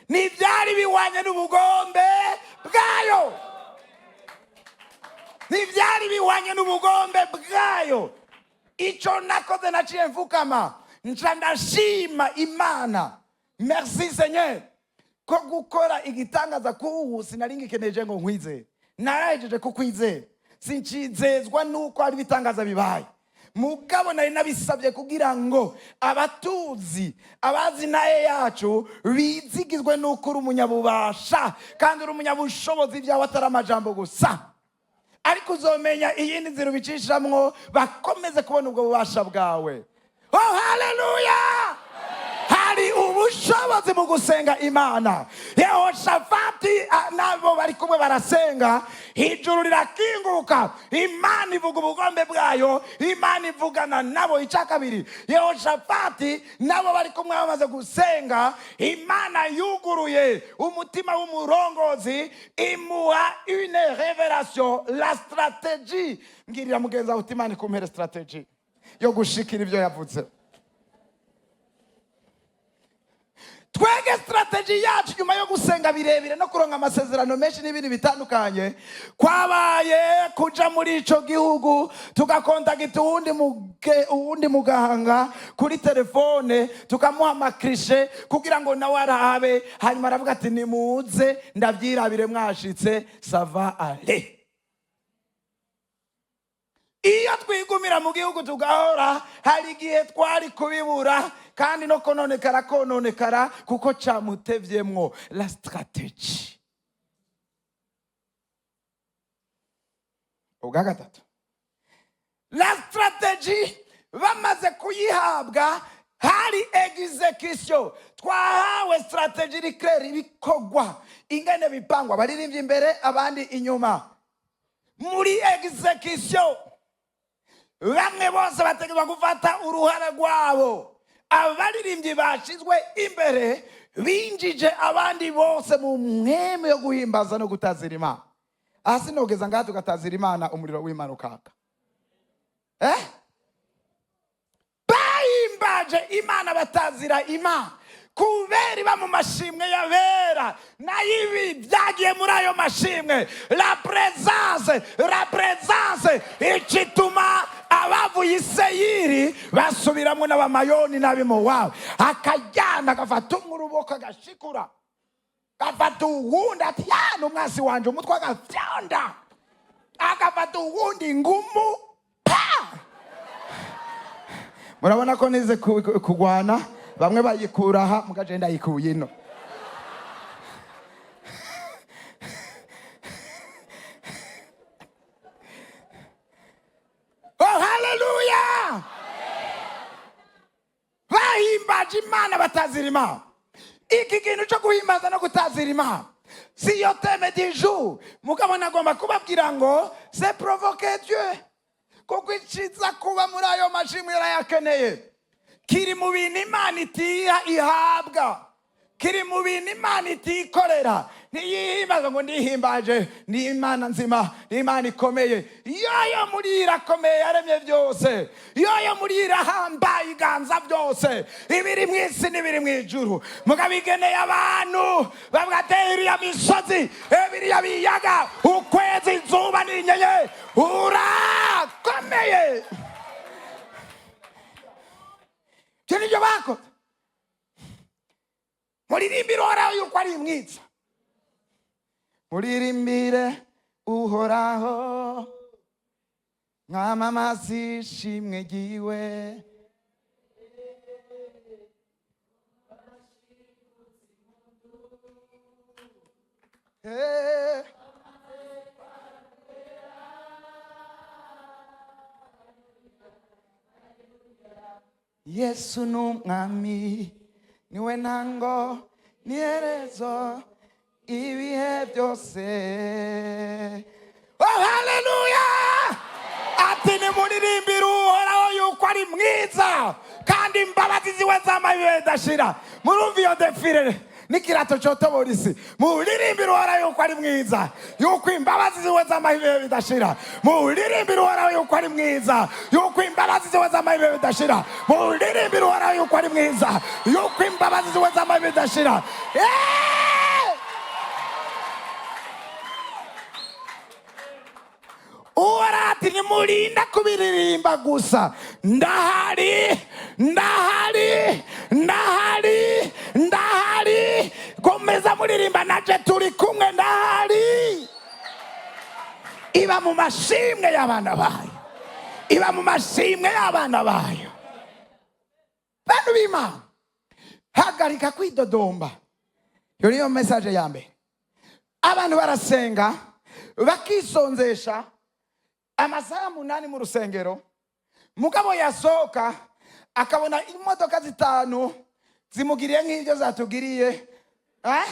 ntibyari bihwanye n'ubugombe bwayo, ntibyari bihwanye n'ubugombe bwayo. Icyo nakoze, naciye mfukama, nca ndashima Imana: "Merci Seigneur ko gukora igitangaza k'ubu sinari ngikeneje ngo nkwizere, narahejeje kukwizera, sincizezwa nuko hari ibitangaza bibaye. Mugabo nari nabisabye kugira ngo abatuzi, abazi naye yacu, bizigizwe nuko uri umunyabubasha kandi uri umunyabushobozi, ibyawe atari amajambo gusa, ariko uzomenya iyindi nzira ubicishamwo bakomeze kubona ubwo bubasha bwawe." Oh, haleluya! Hari ubushobozi mu gusenga Imana. Yehoshafati nabo bari kumwe barasenga, ijuru rirakinguka, Imana ivuga ubugombe bwayo, Imana ivugana nabo. Icya kabiri, Yehoshafati nabo bari kumwe bamaze gusenga, Imana yuguruye umutima w'umurongozi, imuha une révélation, la stratégie. Mbwirira mugenzi wawe uti: "Imana ikumpere stratégie yo gushikira ibyo yavuze." Twege stratégie yacu nyuma yo gusenga birebire no kuronka amasezerano menshi n'ibindi bitandukanye, kwabaye kuja muri ico gihugu, tugakontagita uwundi muganga kuri telefone, tukamuha amakrishe kugira ngo nawe arabe. Hanyuma aravuga ati: "Nimuze ndavyirabire mwashitse, ça va aller." Iyo twigumira mu gihugu tugahora, hari igihe twari kubibura kandi no kononekara kononekara, kuko camutevyemwo la stratégie. Ubwa gatatu, la stratégie bamaze kuyihabwa, hari exécution. Twahawe stratégie iri claire, ibikorwa ingene bipangwa, baririmbye imbere, abandi inyuma. Muri exécution, bamwe bose bategerezwa gufata uruhara rwabo. Abaririmbyi bashizwe imbere binjije abandi bose mu mweme yo guhimbaza no gutazira Imana. Aha sinogeza ngaha tugatazira Imana, umuriro w'Imana ukaka. Bahimbaje Imana, batazira Imana, kubera iba mu mashimwe y'abera. Nayo ibi byagiye muri ayo mashimwe. La présence, la présence icituma abavuye i Seyiri basubiramo n'Abamayoni n'Abimowabu. Akajyana, agafata umwe uruboko, agashikura, agafata uwundi, ati: "Ya ni umwasi wanje," umutwe agafyonda, agafata uwundi ngumu, pa. Murabona ko nize kugwana, bamwe bayikura aha, mugaje ndayikuye ino. Oh, haleluya! Bahimbaje Imana, batazira Imana. Iki kintu cyo guhimbaza no gutazira Imana si yo thème du jour, mugabo nagomba kubabwira ngo C'est provoquer Dieu, kuko iciza kuba muri ayo mashimwe irayakeneye. Kiri mu bintu Imana itiha ihabwa, kiri mu bintu Imana itikorera. Ntiyihimbaza ngo ndihimbaje, ni Imana nzima, ni Imana ikomeye. Yoyo muri yo irakomeye, yaremye byose. Yoyo muri yo irahambaye, iganza byose, ibiri mu isi n'ibiri mu ijuru. Mugabo igeneye abantu bavuga ati: "Iriya misozi, biriya biyaga, ukwezi, izuba n'inyenyeri, urakomeye." Ibyo nibyo bakoze: "Muririmbire Uhoraho yuko ari mwiza, muririmbire Uhoraho, mwamamaze ishimwe ryiwe." Yesu ni Umwami, niwe ntango n'iherezo, ibihe byose. Oh, haleluya! Ati: "Nimuririmbire Uhoraho yuko ari mwiza, kandi imbabazi ziwe z'amabihe bidashira." Murumva iyo défilé n'ikirato cotobora isi: "Muririmbire Uhoraho yuko ari mwiza, yuko imbabazi ziwe z'amabihe bidashira. Muririmbire Uhoraho yuko ari mwiza, yuko imbabazi ziwe z'amabihe bidashira. Muririmbire Uhoraho yuko ari mwiza, yuko imbabazi ziwe z'amabihe bidashira." Eh! Uhoraho ati: "Nimurinda kubiririmba gusa, ndahari, ndahari, ndahari, ndahari. Komeza muririmba, naje turi kumwe, ndahari." Iba mu mashimwe y'abana bayo, iba mu mashimwe y'abana bayo. Bantu b'Imana, hagarika kwidodomba. Iyo niyo message ya mbere. Abantu barasenga, bakisonzesha amasaha 8 mu rusengero, mugabo yasohoka akabona imodoka zitanu zimugiriye nk'ibyo zatugiriye, eh?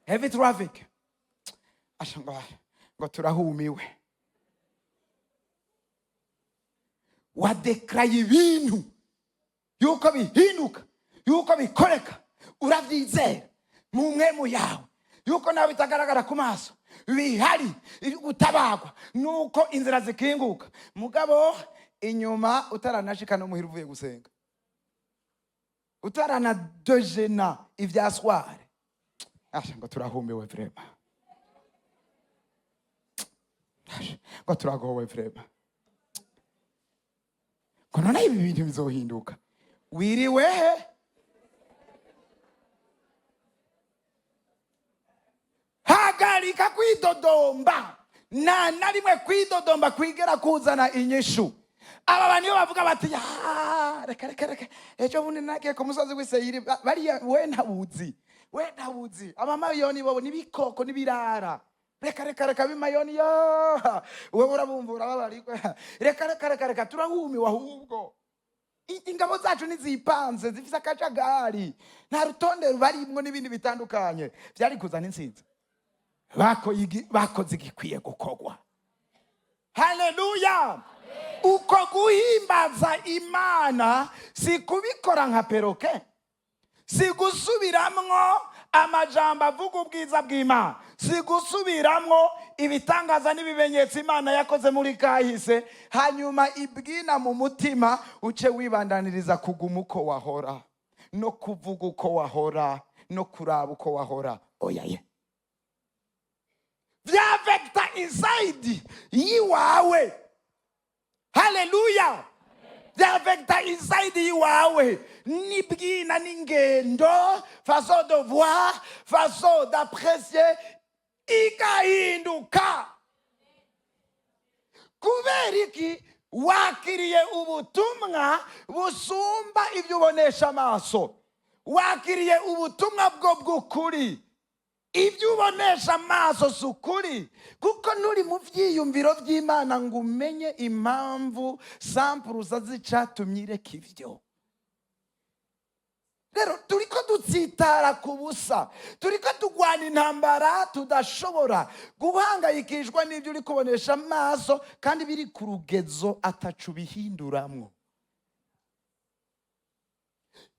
Heavy traffic. Asha, ngo turahumiwe. Wadekaraye ibintu yuko bihinduka, yuko bikoreka, urabyizera mu mwemu yawe yuko nawe bitagaragara ku maso bihari, gutabagwa nuko inzira zikinguka. Mugabo inyuma, utaranashika no muhira uvuye gusenga, utaranadejena ibya soir, asha, ngo turahumiwe vraiment. Asha, ngo turagowe vraiment, ngo none ibi bintu bizohinduka. Wiriwe he? Hagarika kwidodomba. Nta na rimwe kwidodomba kwigera kuzana inyishu. Aba bantu iyo bavuga bati: "Ah, reka, reka, reka, ejo bundi nagiye ku musozi w'Iseyiri." Bariya we ntawuzi, we ntawuzi. Abamayoni bobo n'ibikoko n'ibirara. Reka, reka, reka, bimayoni yo, wowe urabumva, urababarigwa. Reka, reka, reka, reka, turahumiwe ahubwo. Ingabo zacu ntizipanze, zifise akajagari, nta rutonde rubarimwo n'ibindi bitandukanye. Byari kuzana intsinzi? Bakoze igikwiye gukorwa. Haleluya! Uko guhimbaza Imana si kubikora nka perroquet, si gusubiramwo amajambo avuga ubwiza bw'Imana, si gusubiramwo ibitangaza n'ibimenyetso Imana yakoze muri kahise, hanyuma ibwina mu mutima uce wibandaniriza kuguma uko wahora, no kuvuga uko wahora, no kuraba uko wahora. Oya ye, vyavekta inside yiwawe. Haleluya! Vyavekta inside yiwawe, n'ibwina, n'ingendo, façon de voir, façon d'apprécier igahinduka. Kubera iki? Wakiriye ubutumwa busumba ibyo ubonesha amaso, wakiriye ubutumwa bwo bw'ukuri. Ibyo ubonesha amaso si ukuri, kuko nturi mu byiyumviro by'Imana ngo umenye impamvu sampuruza z'icatumye ireka ibyo. Rero turiko dutsitara ku busa, turiko tugwana intambara tudashobora guhangayikishwa n'ibyo uri kubonesha amaso kandi biri ku rugezo atacu bihinduramwo.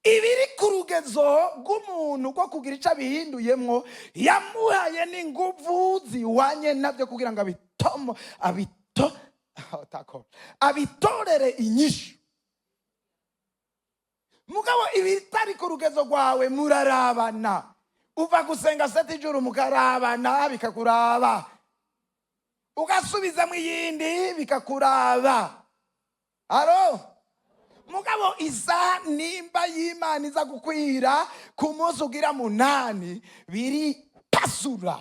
Ibiri ku rugezo rw'umuntu rwo kugira icyo abihinduyemwo, yamuhaye n'inguvu ziwanye nabyo kugira ngo abitomo abito tako, abitorere inyishu. Mugabo ibitari ku rugezo rwawe, murarabana, uva gusenga sept ijoro mukarabana, bikakuraba, ugasubizamo iyindi, bikakuraba. Aro mugabo isa nimba y'Imana iza gukwira ku munsi ugira 8, biri pasura.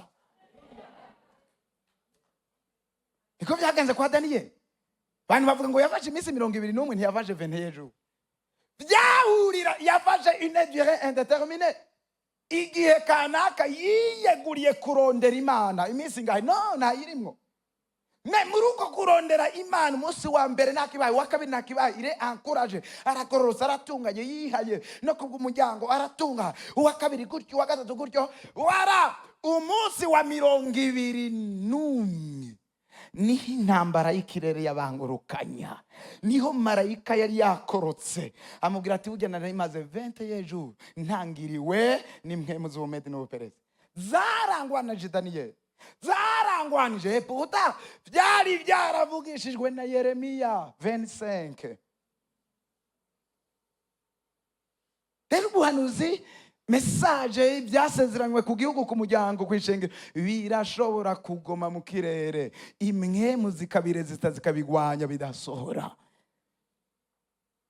Niko byagenze kwa Daniyeli. Abantu bavuga ngo yafashe iminsi 21, ntiyafashe 21 jours. Byahurira yafashe une durée indéterminée, igihe kanaka yiyeguriye kurondera Imana. Iminsi ngahe? No ntayirimwo. Me muri uko kurondera Imana, umunsi wa mbere ntakibaye, uwa kabiri ntakibaye, ire encourage, aragororotse, aratunganye, yihaye no kubw'umuryango, aratunga. Uwa kabiri gutyo, uwa gatatu gutyo, wara umunsi wa 21 niho intambara y'ikirere yabangurukanya, niho marayika yari yakorotse amubwira ati: "Burya nari maze 21 jours ntangiriwe n'impwemu z'Ubumedi n'Ubuperezi zarangwanije Daniyeli, zarangwanije." Puta byari byaravugishijwe na Yeremiya 25. Rero ubuhanuzi, message, byasezeranywe ku gihugu, ku muryango, ku ishengero, birashobora kugoma mu kirere, imwemu zikabirezita, zikabigwanya, bidasohora.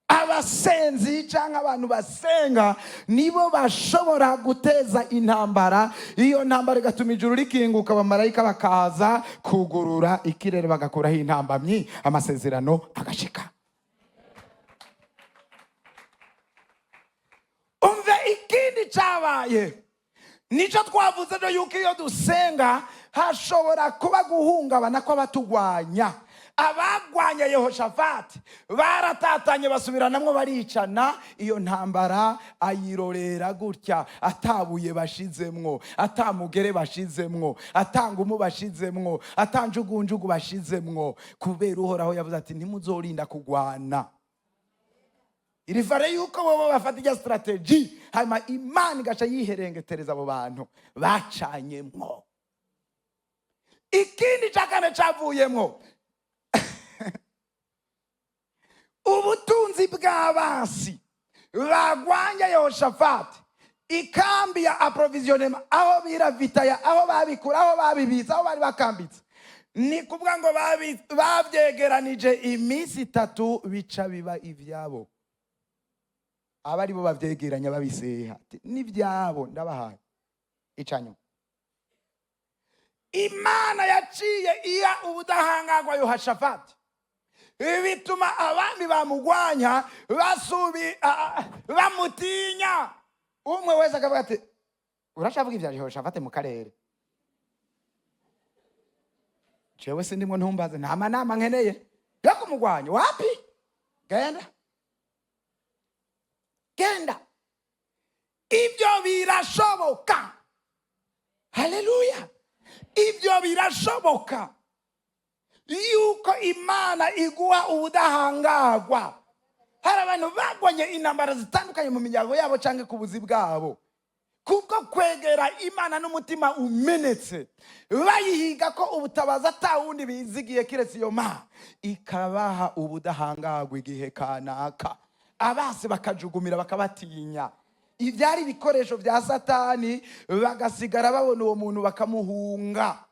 Abasenzi cyangwa abantu basenga nibo bashobora guteza intambara, iyo ntambara igatuma ijuru rikinguka, abamarayika bakaza kugurura ikirere, bagakuraho intambamyi, amasezerano agashika. Umve, ikindi cyabaye nicyo twavuze ejo, yuko iyo dusenga hashobora kuba guhungabana kw'abatugwanya. Abagwanya Yehoshafati baratatanye, basubiranamwo, baricana. Iyo ntambara ayirorera gutya, atabuye bashizemwo, atamugere bashizemwo, atangumu bashizemwo, atanjugunjugu bashizemwo, kubera Uhoraho yavuze ati: "Ntimuzorinda kugwana." Irifare yuko bobo bafata ijya stratégie, hanyuma Imana igaca yiherengetereza abo bantu bacanyemwo. Ikindi cya kane cyavuyemwo, ubutunzi bw'abasi bagwanya Yehoshafati, ikambi ya approvisionnement, aho biravitaya, aho babikura, aho babibitsa, aho bari bakambitse, ni kuvuga ngo babyegeranije iminsi 3, bica biba ibyabo. Aba aribo babyegeranya, babiseha, ati: "N'ibyabo ndabahaye." Icanyuma, Imana yaciye iya ubudahangarwa Yohashafati, bituma abami bamugwanya basubi bamutinya. Umwe wese akavuga ati: "Urashavuga ibya Yehoshafati mu karere? Jewe sindimwo, ntumbaze, nta manama nkeneye yo kumugwanya. Wapi, genda, genda." Ibyo birashoboka. Haleluya! Ibyo birashoboka yuko Imana iguha ubudahangarwa. Hari abantu bagwanye intambara zitandukanye mu miryango yabo cyangwa ku buzi bwabo, kubwo kwegera Imana n'umutima umenetse, bayihiga ko ubutabazi atawundi bizigiye kiretse iyo Mana, ikabaha ubudahangarwa igihe kanaka, abasi bakajugumira, bakabatinya. Ibyari ibikoresho bya Satani bagasigara babona uwo muntu bakamuhunga.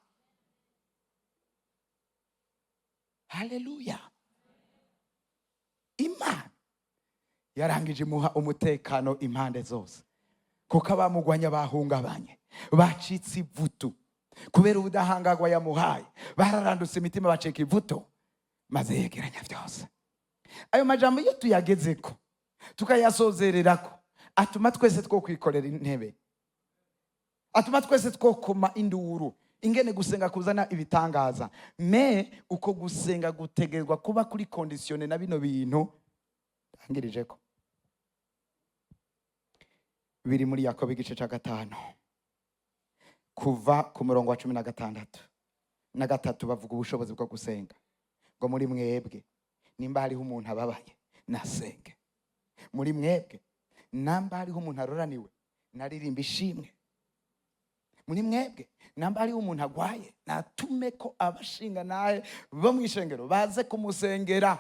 Haleluya! Imana yarangije imuha umutekano impande zose, kuko abamugwanya bahungabanye, bacitse ivutu kubera ubudahangarwa yamuhaye. Bararandutse imitima, bacika ivuto, maze yegeranya byose. Ayo majambo iyo tuyagezeko tukayasozererako, atuma twese two kwikorera intebe, atuma twese twokoma induru ingene gusenga kuzana ibitangaza. Me uko gusenga gutegerwa kuba kuri conditionné na bino bintu ndangirije ko. Biri muri Yakobo igice cya 5, kuva ku murongo wa 16 na 3. Bavuga ubushobozi bwo gusenga, ngo muri mwebwe nimba hariho umuntu ababaye, nasenge. Muri mwebwe namba hariho umuntu aroraniwe, naririmba ishimwe. Muri mwebwe namba hariho umuntu agwaye, natume ko abashinga nawe bo mu ishengero baze kumusengera,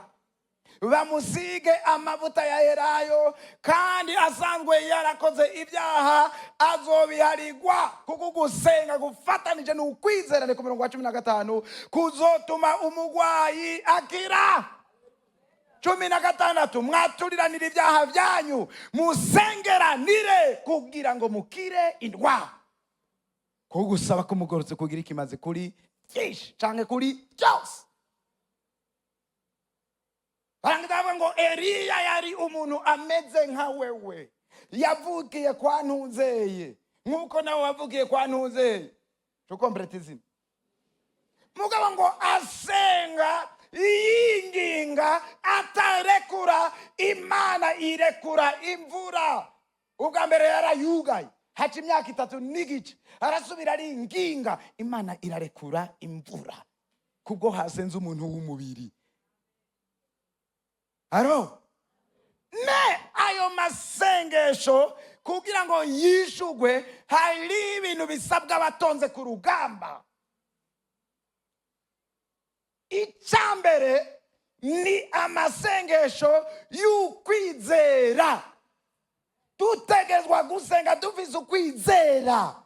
bamusige amavuta ya elayo, kandi asanzwe yarakoze ibyaha azobiharigwa, kuko gusenga gufatanije ni ukwizera, ni ku murongo wa 15, kuzotuma umugwayi akira. 16, mwaturiranire ibyaha byanyu, musengeranire kugira ngo mukire indwara, kuko gusaba k'umugororotsi kugira ikimaze kuri byinshi canke kuri byose. Barangiza bavuga ngo Eliya yari umuntu ameze nka wewe, yavukiye kwa ntuzeye nk'uko nawe wavukiye kwa ntuzeye, tukompleta izina. Mugabo ngo asenga yinginga atarekura, Imana irekura imvura. Ubwa mbere yarayugaye, haca imyaka 3 n'igice, arasubira aringinga, Imana irarekura imvura kubwo hasenze umuntu w'umubiri. Aro me ayo masengesho kugira ngo yishugwe, hari ibintu bisabwa abatonze ku rugamba. Icyambere ni amasengesho y'ukwizera. Dutegezwa gusenga dufise ukwizera.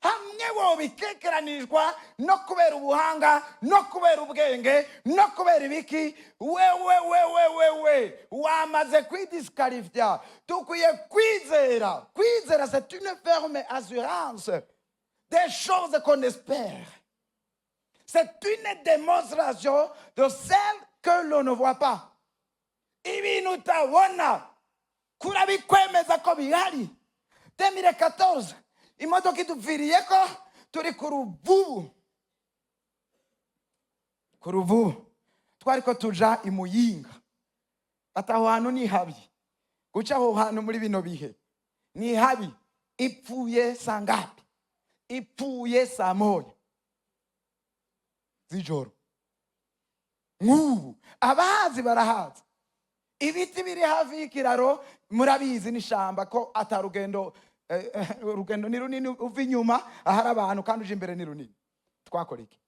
Hamwe wobikekeranishwa no kubera ubuhanga, no kubera ubwenge, no kubera ibiki, wewe wewe wewe wamaze kwidisqualifia. Dukwiye kwizera. Kwizera, c'est une ferme assurance des choses qu'on espère, c'est une démonstration de celles que l'on ne voit pas. Ibintu utabona kurabikwemeza ko bihari. 2014 imodoka idupfiriye ko turi ku Ruvubu, ku Ruvubu twari ko tuja i Muyinga. Bati aho hantu ni habi, guca aho hantu muri bino bihe ni habi. Ipfuye saa ngapi? Ipfuye saa 1 z'ijoro. Nk'ubu abahazi barahazi, ibiti biri hafi y'ikiraro murabizi n'ishamba, ko atarugendo urugendo ni runini uva inyuma ahari abantu kandi uje imbere ni runini. Twakora iki?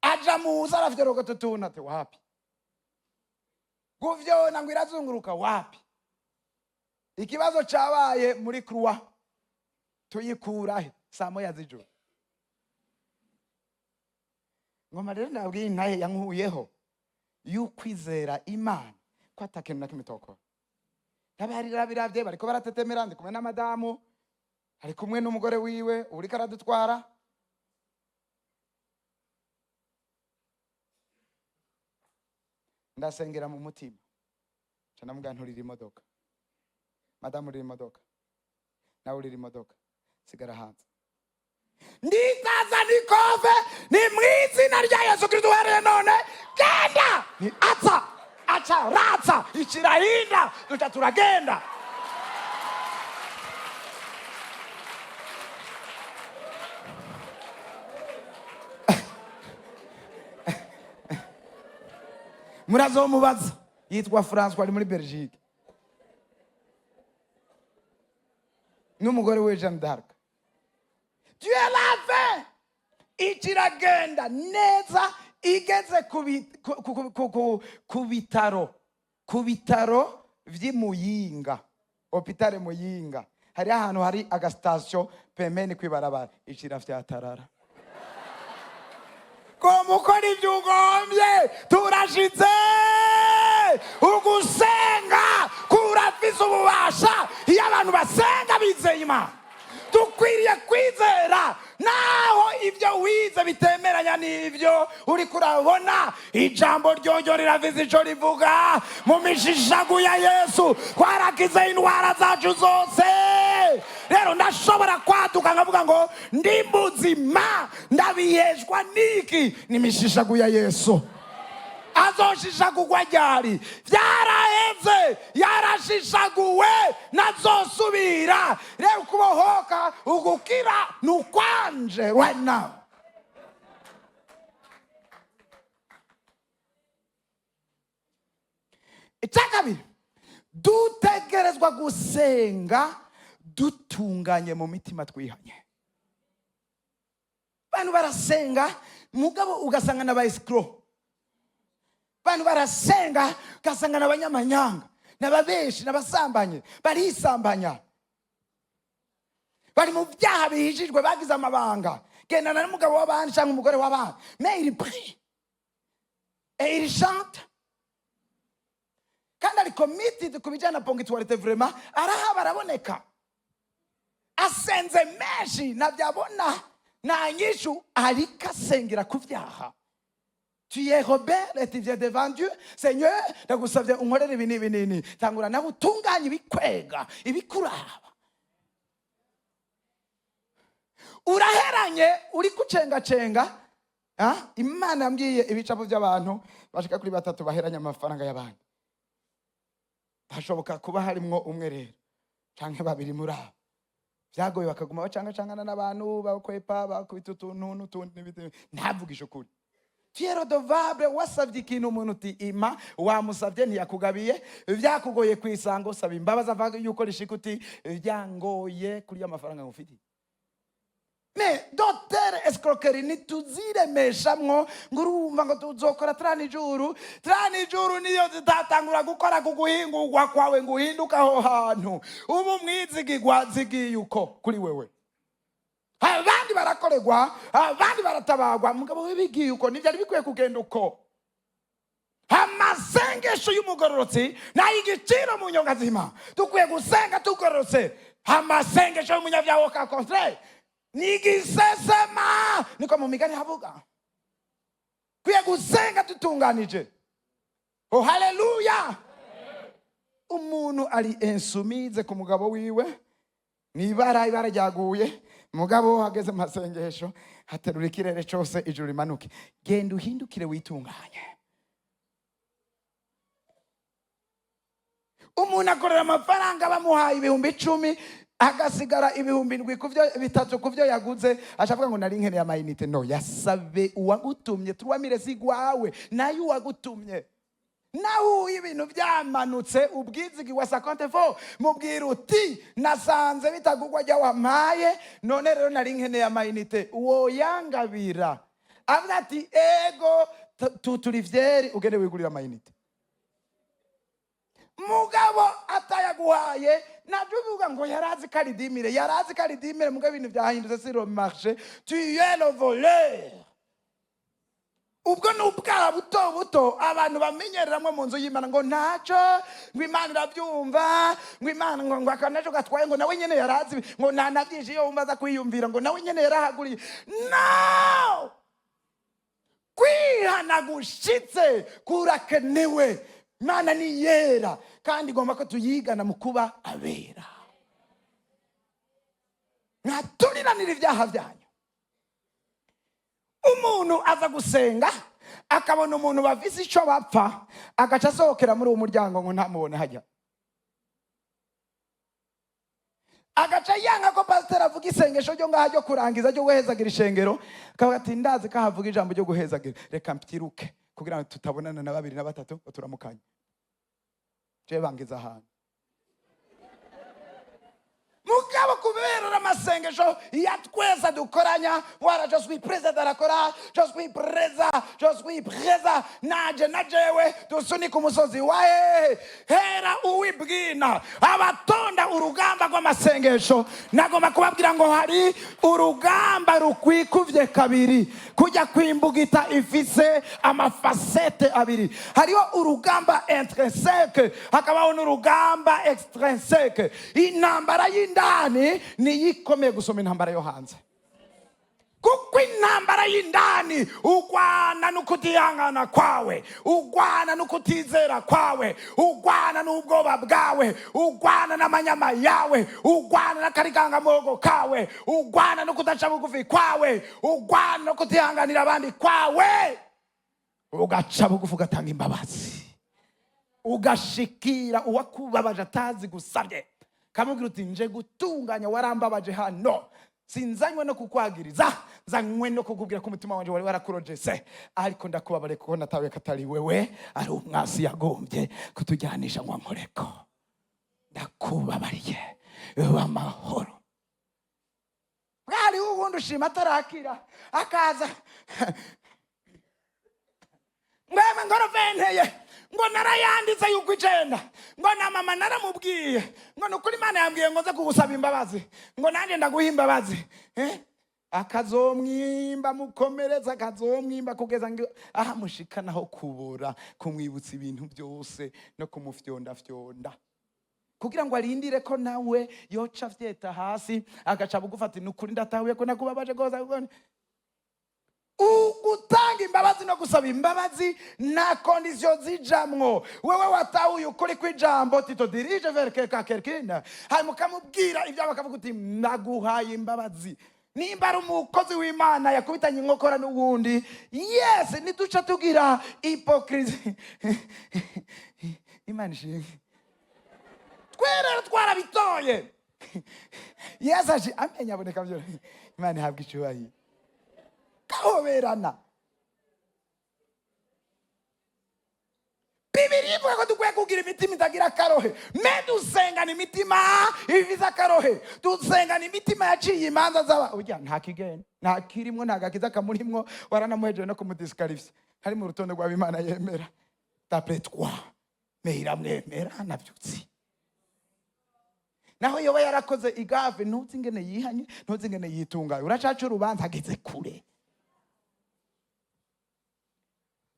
Aja muza arafyoroka tutuna ati wapi, guvyona ngo irazunguruka wapi. Ikibazo cabaye muri croix, tuyikurahe saa 1 z'ijoro? Ngoma rero ndabwiye intahe yankuyeho y'ukwizera Imana ko atakintu na kimwe tokora. Ndabarira biravye, bariko baratetemera, ndi kumwe na madamu, ari kumwe n'umugore wiwe uriko aradutwara. Ndasengera mu mutima, nca ndamubwira nturira imodoka, madamu urira imodoka, nawe urira imodoka, sigara hanze. Nditaza nikove ni mu izina rya Yesu Kristo, uhereye none genda. Ni atsa aca ratsa ikirahinda, duca turagenda. Murazomubaza, yitwa Francois, ari muri Belgique n'umugore we Jeanne d'Arc. Tu es la ikiragenda neza, igeze ku bitaro vy'i Muyinga, hôpital Muyinga, hari ahantu hari agasitasiyo pembeni kw'ibarabara, ikirafyatarara ko mukora ibyo ugombye. Turashitse. Ugusenga kurafise ububasha iyo abantu basenga bizeye Imana. Dukwiriye kwizera naho ibyo wize bitemeranya n'ibyo uri kurabona. Ijambo ryoryo riravize ico rivuga: mu mishishagu ya Yesu twarakize indwara zacu zose. Rero ndashobora kwaduka nkavuga ngo ndi muzima, ndabiheshwa niki? Ni imishishagu ya Yesu. Azoshishagurwa ryari? Byaraheze, yarashishaguwe, nazosubira. Rero kubohoka, ugukira ni ukwanje right now. Icya kabiri, dutegerezwa gusenga dutunganye mu mitima, twihanye. Abantu barasenga, mugabo ugasanga na ba escrocs. Abantu barasenga, ugasanga n'abanyamanyanga, n'ababeshi, n'abasambanye, barisambanya, bari mu byaha bihishijwe, bagize amabanga, gendana n'umugabo w'abandi cyangwa umugore w'abandi, mais il prie et il chante, kandi ari committed ku bijyana na ponctualité. Vraiment arahaba, araboneka, asenze menshi, nabyabona nta nyishu, ariko asengera ku byaha. Tu es rebelle et tu viens devant Dieu: "Seigneur, ndagusabye unkorere ibi n'ibi n'ibi." Tangura nawe utunganye ibikwega, ibikuraba. Uraheranye, uri kucengacenga. Ah, Imana yambwiye ibicapo by'abantu bashika kuri batatu baheranye amafaranga y'abandi. Hashoboka kuba harimwo umwe rero canke babiri muri abo byagoye, bakaguma bacangacangana n'abantu, bakwepa, bakubita utuntu n'utundi n'ibindi. Ntavugishe ukuri. Tu es redevable. Wasabye ikintu umuntu uti ima, wamusabye ntiyakugabiye, byakugoye ku isango, saba imbabazi. Avuga yuko rishika uti byangoye kuri ya mafaranga ngufitiye. Mais d'autres escroqueries ntituziremeshamwo ngo urumva ngo tuzokora 30 jours. 30 jours niyo zitatangura gukora ku guhingurwa kwawe ngo uhinduke aho hantu ubu mwizigigwa zigiye uko kuri wewe. Abandi barakorerwa, abandi baratabagwa, mugabo we bigiye uko. Ntibyari bikwiye kugenda uko. Amasengesho y'umugororotsi nayo igiciro mu nyongazima. Dukwiye gusenga tugororotse. Amasengesho y'umunyabyaha au contraire ni igisesema, niko mu migani havuga. Kwiye gusenga dutunganije. Oh, haleluya! Umuntu ari insoumise ku mugabo wiwe, ni ibara, ibara ryaguye. Mugabo hageze mu masengesho, haterura ikirere cyose, ijuru rimanuke. Genda uhindukire, witunganye. Umuntu akorera amafaranga, bamuhaye 10,000, agasigara 7,000 ku byo, 3 ku byo yaguze, ashavuga ngo nari nkeneye ama unités. No yasabe uwagutumye 3000 si gwawe, nayo uwagutumye. Nawe ibintu byamanutse, ubwizigirwa ça compte fo. Mubwira uti nasanze bitagugwa jya wampaye, none rero nari nkeneye ama unités, woyangabira? Avuga ati ego, turi vyeri, ugende wigurira ama unités. Mugabo atayaguhaye, nabyo uvuga ngo yarazi ko ari 10 000, yarazi ko ari 10 000. Mugabo ibintu byahindutse sur le marché. Tu es le voleur. Ubwo ni ubwaha buto buto abantu bamenyereramwo mu nzu y'Imana, ngo ntacyo, ngo Imana irabyumva, ngo Imana ngo aka nacyo gatwaye, ngo nawe nyene yarazi, ngo nta na byinshi iyo wumva aza kwiyumvira, ngo nawe nyene yarahaguriye. No kwihana gushitse kurakenewe. Imana ni yera, kandi igomba ko tuyigana mu kuba abera. Mwaturiranira ibyaha byanyu. Umuntu aza gusenga, akabona umuntu bafise icyo bapfa, agaca asohokera muri uwo muryango ngo ntamubone hajya, agaca yanga ko pasiteri avuga isengesho ryo ngaha ryo kurangiza, ryo guhezagira ishengero, akavuga ati ndazi ko ahavuga ijambo ryo guhezagira, reka mpyiruke kugira ngo tutabonana na babiri na batatu ngo turamukanye. Je bangiza ahantu. Mugabo kubera amasengesho ya twese dukoranya, wara je suis présent, arakora je suis présent, je suis présent, naje na jewe dusunika umusozi wa hehe hera uwibwina. Abatonda urugamba rw'amasengesho, nagomba kubabwira ngo hari urugamba rukwikuvye kabiri, kujya kwimbugita ifise ama facettes abiri. Hariho urugamba intrinsèque, hakabaho n'urugamba extrinsèque. Intambara y'indani niyo ikomeye gusoma intambara yo hanze, kuko intambara y'indani ugwana n'ukutihangana kwawe, ugwana n'ukutizera kwawe, ugwana n'ubwoba bwawe, ugwana n'amanyama yawe, ugwana n'akarigangamogo kawe, ugwana no kudaca bugufi kwawe, ugwana no kutihanganira abandi kwawe. Ugaca bugufi, ugatanga imbabazi, ugashikira uwakubabaje atazi gusabye, kamubwira uti: "Nje gutunganya, warambabaje hano, sinzanywe no kukwagiriza, nzanywe no kukubwira ko umutima wanje wari warakurojese, ariko ndakubabare kuko natawe ko atari wewe, ari umwasi yagombye kutujyanisha ngo ankoreko. Ndakubabariye, amahoro." Bwari ubundi ushima atarakira, akaza ngweme ngoroventeye ngo narayanditse yuko icenda, ngo na mama naramubwiye ngo ni ukuri Imana yambwiye ngo nze kugusaba imbabazi, ngo nanjye ndaguha imbabazi, eh? Akazomwimba mukomereza, akazomwimba kugeza ngo aha mushikanaho kubora, kumwibutsa ibintu byose no kumufyondafyonda kugira ngo arindire ko nawe yoca avyeta hasi, agaca bugufi ati: "Nukuri ndatahuye ko nakubabaje rwose." Gutanga imbabazi no gusaba imbabazi nta condition zijamwo. Wewe watahuye ukuri kw'ijambo, tu te diriges vers quelqu'un, quelqu'une, hanyuma ukamubwira ibyawe, akavuga uti: "Ndaguhaye imbabazi." Nimba ari umukozi w'Imana yakubitanye inkokora n'uwundi, yes, ntiduca tugira hypocrisie. Imana ishimwe, twe rero twarabitoye. Yesu aje amenya aboneka byo. Imana ihabwa icyubahiro. Gahoberana. Bibiri ivuga ko dukwiye kugira imitima itagira akarohe. Me dusengana imitima ifise akarohe, dusengana imitima yaciye imanza z'aba urya nta kigenda, nta kirimwo, nta gakiza kamurimwo, waranamuhejeje no kumudisqualifier, hari mu rutonde rw'abimana yemera d'après toi, mais iramwemera navyutsi. Naho yoba yarakoze igaffe, ntuzi ingene yihanye, ntuzi ingene yitungaye, uracaca urubanza ageze kure.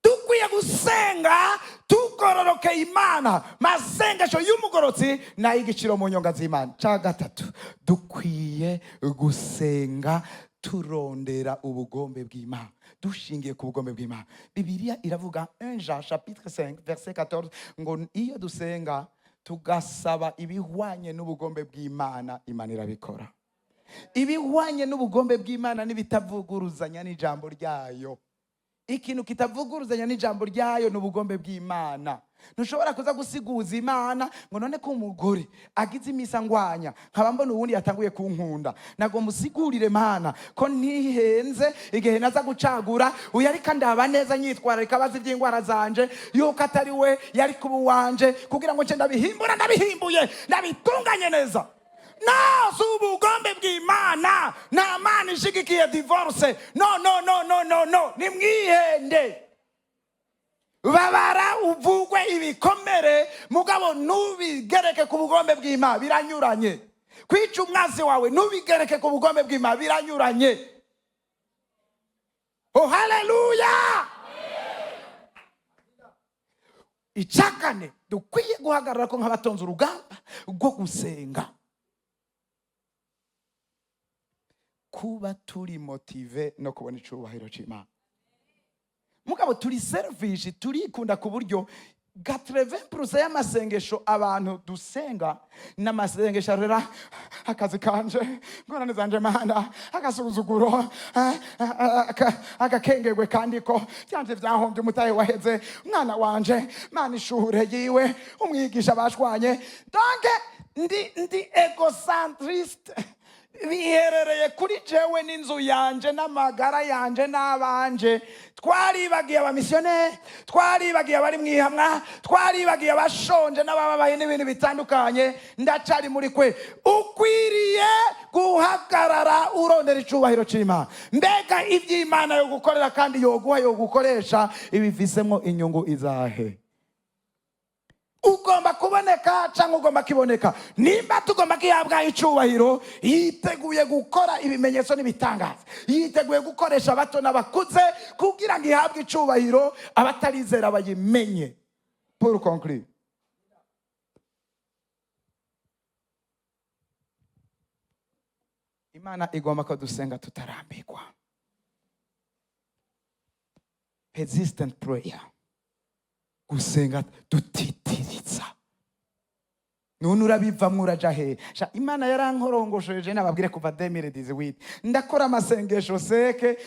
Dukwiye gusenga tugororokeye Imana. Masengesho y'umugorotsi n'ay'igiciro mu nyonga z'Imana. Cya gatatu, dukwiye gusenga turondera ubugombe bw'Imana, dushingiye ku bugombe bw'Imana. Bibiliya iravuga, 1 Jean chapitre 5 verset 14, ngo iyo dusenga tugasaba ibihwanye n'ubugombe bw'Imana, Imana irabikora. Ibihwanye n'ubugombe bw'Imana n'ibitavuguruzanya n'ijambo ryayo. Ikintu kitavuguruzanya n'ijambo ryayo ni ubugombe bw'Imana. Ntushobora kuza gusiguza Imana ngo: "None ko umugore agize imisa ngwanya, nkaba mbona uwundi yatanguye kunkunda, nagomba usigurire Mana ko ntihenze igihe naza gucagura uyu, ariko ndaba neza nyitwararika, abazi iby'indwara zanje, yuko atari we yari kuba uwanje, kugira ngo nce ndabihimbura, ndabihimbuye, ndabitunganye neza." No, si ubugombe bw'Imana. Nta Mana ishigikiye divorce. No, no, no, no, no, no, nimwihende. Babara uvugwe ibikomere, mugabo ntubigereke ku bugombe bw'Imana, biranyuranye. Kwica umwanzi wawe ntubigereke ku bugombe bw'Imana, biranyuranye. Oh, haleluya! Icakane, dukwiye guhagarara ko nk'abatonze urugamba rwo gusenga, kuba turi motivés no kubona icubahiro c'Imana. Mugabo turi selfish, turikunda ku buryo 80% y'amasengesho abantu dusenga n'amasengesho arera akazi kanje, ingorane zanje, Mana, agasuzuguro, agakengegwe, kandi ko byanje byahombye, umutahe waheze, umwana wanje, Mana, ishure yiwe, umwigisha bashwanye. Donc ndi égocentriste, biherereye kuri jewe n'inzu yanje n'amagara yanje n'abanje. Twaribagiye abamisiyoneri, twaribagiye abari mu ihamwa, twaribagiye abashonje n'abababaye n'ibintu bitandukanye. Ndacari muri kwe. Ukwiriye guhagarara urondera icubahiro c'Imana. Mbega iby'Imana yo gukorera kandi yoguha, yo gukoresha, ibifisemo inyungu izahe? Ugomba kuboneka cyangwa ugomba kiboneka. Nimba tugomba gihabwa icubahiro, yiteguye gukora ibimenyetso n'ibitangaza, yiteguye gukoresha abato n'abakuze kugira ngo ihabwe icubahiro, abatarizera bayimenye. Pour conclure, Imana igomba ko dusenga tutarambirwa, persistent prayer, gusenga dutitiriza. None urabivamwo, uraja hehe? Sha, Imana yarankorongosheje, nababwire, kuva 2018 ndakora amasengesho seke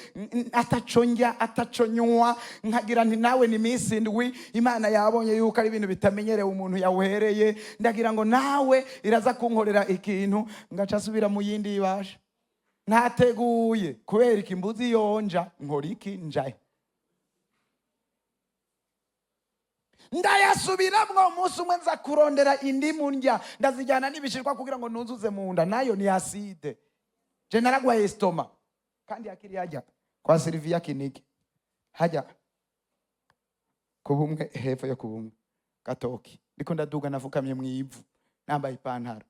ataco ndya, ataco nywa, nkagira nti nawe ni minsi 7. Imana yabonye yuko ari ibintu bitamenyerewe umuntu yawuhereye, ndagira ngo nawe iraza kunkorera ikintu, ngaca asubira mu yindi ibasha ntateguye. Kubera iki? Mbuzi yonja, nkora iki, njahe? Ndayasubiramwo. Umunsi umwe nza kurondera indimu ndya, ndazijyana n'ibishishwa kugira ngo nuzuze mu nda, nayo ni acide. Je naragwaye estomac kandi akiri hajya kwa Silvia Kinigi, hajya ku Bumwe, hepfo yo ku Bumwe gatoki, ndiko ndaduga, nafukamye mu ivu, nambaye ipantaro.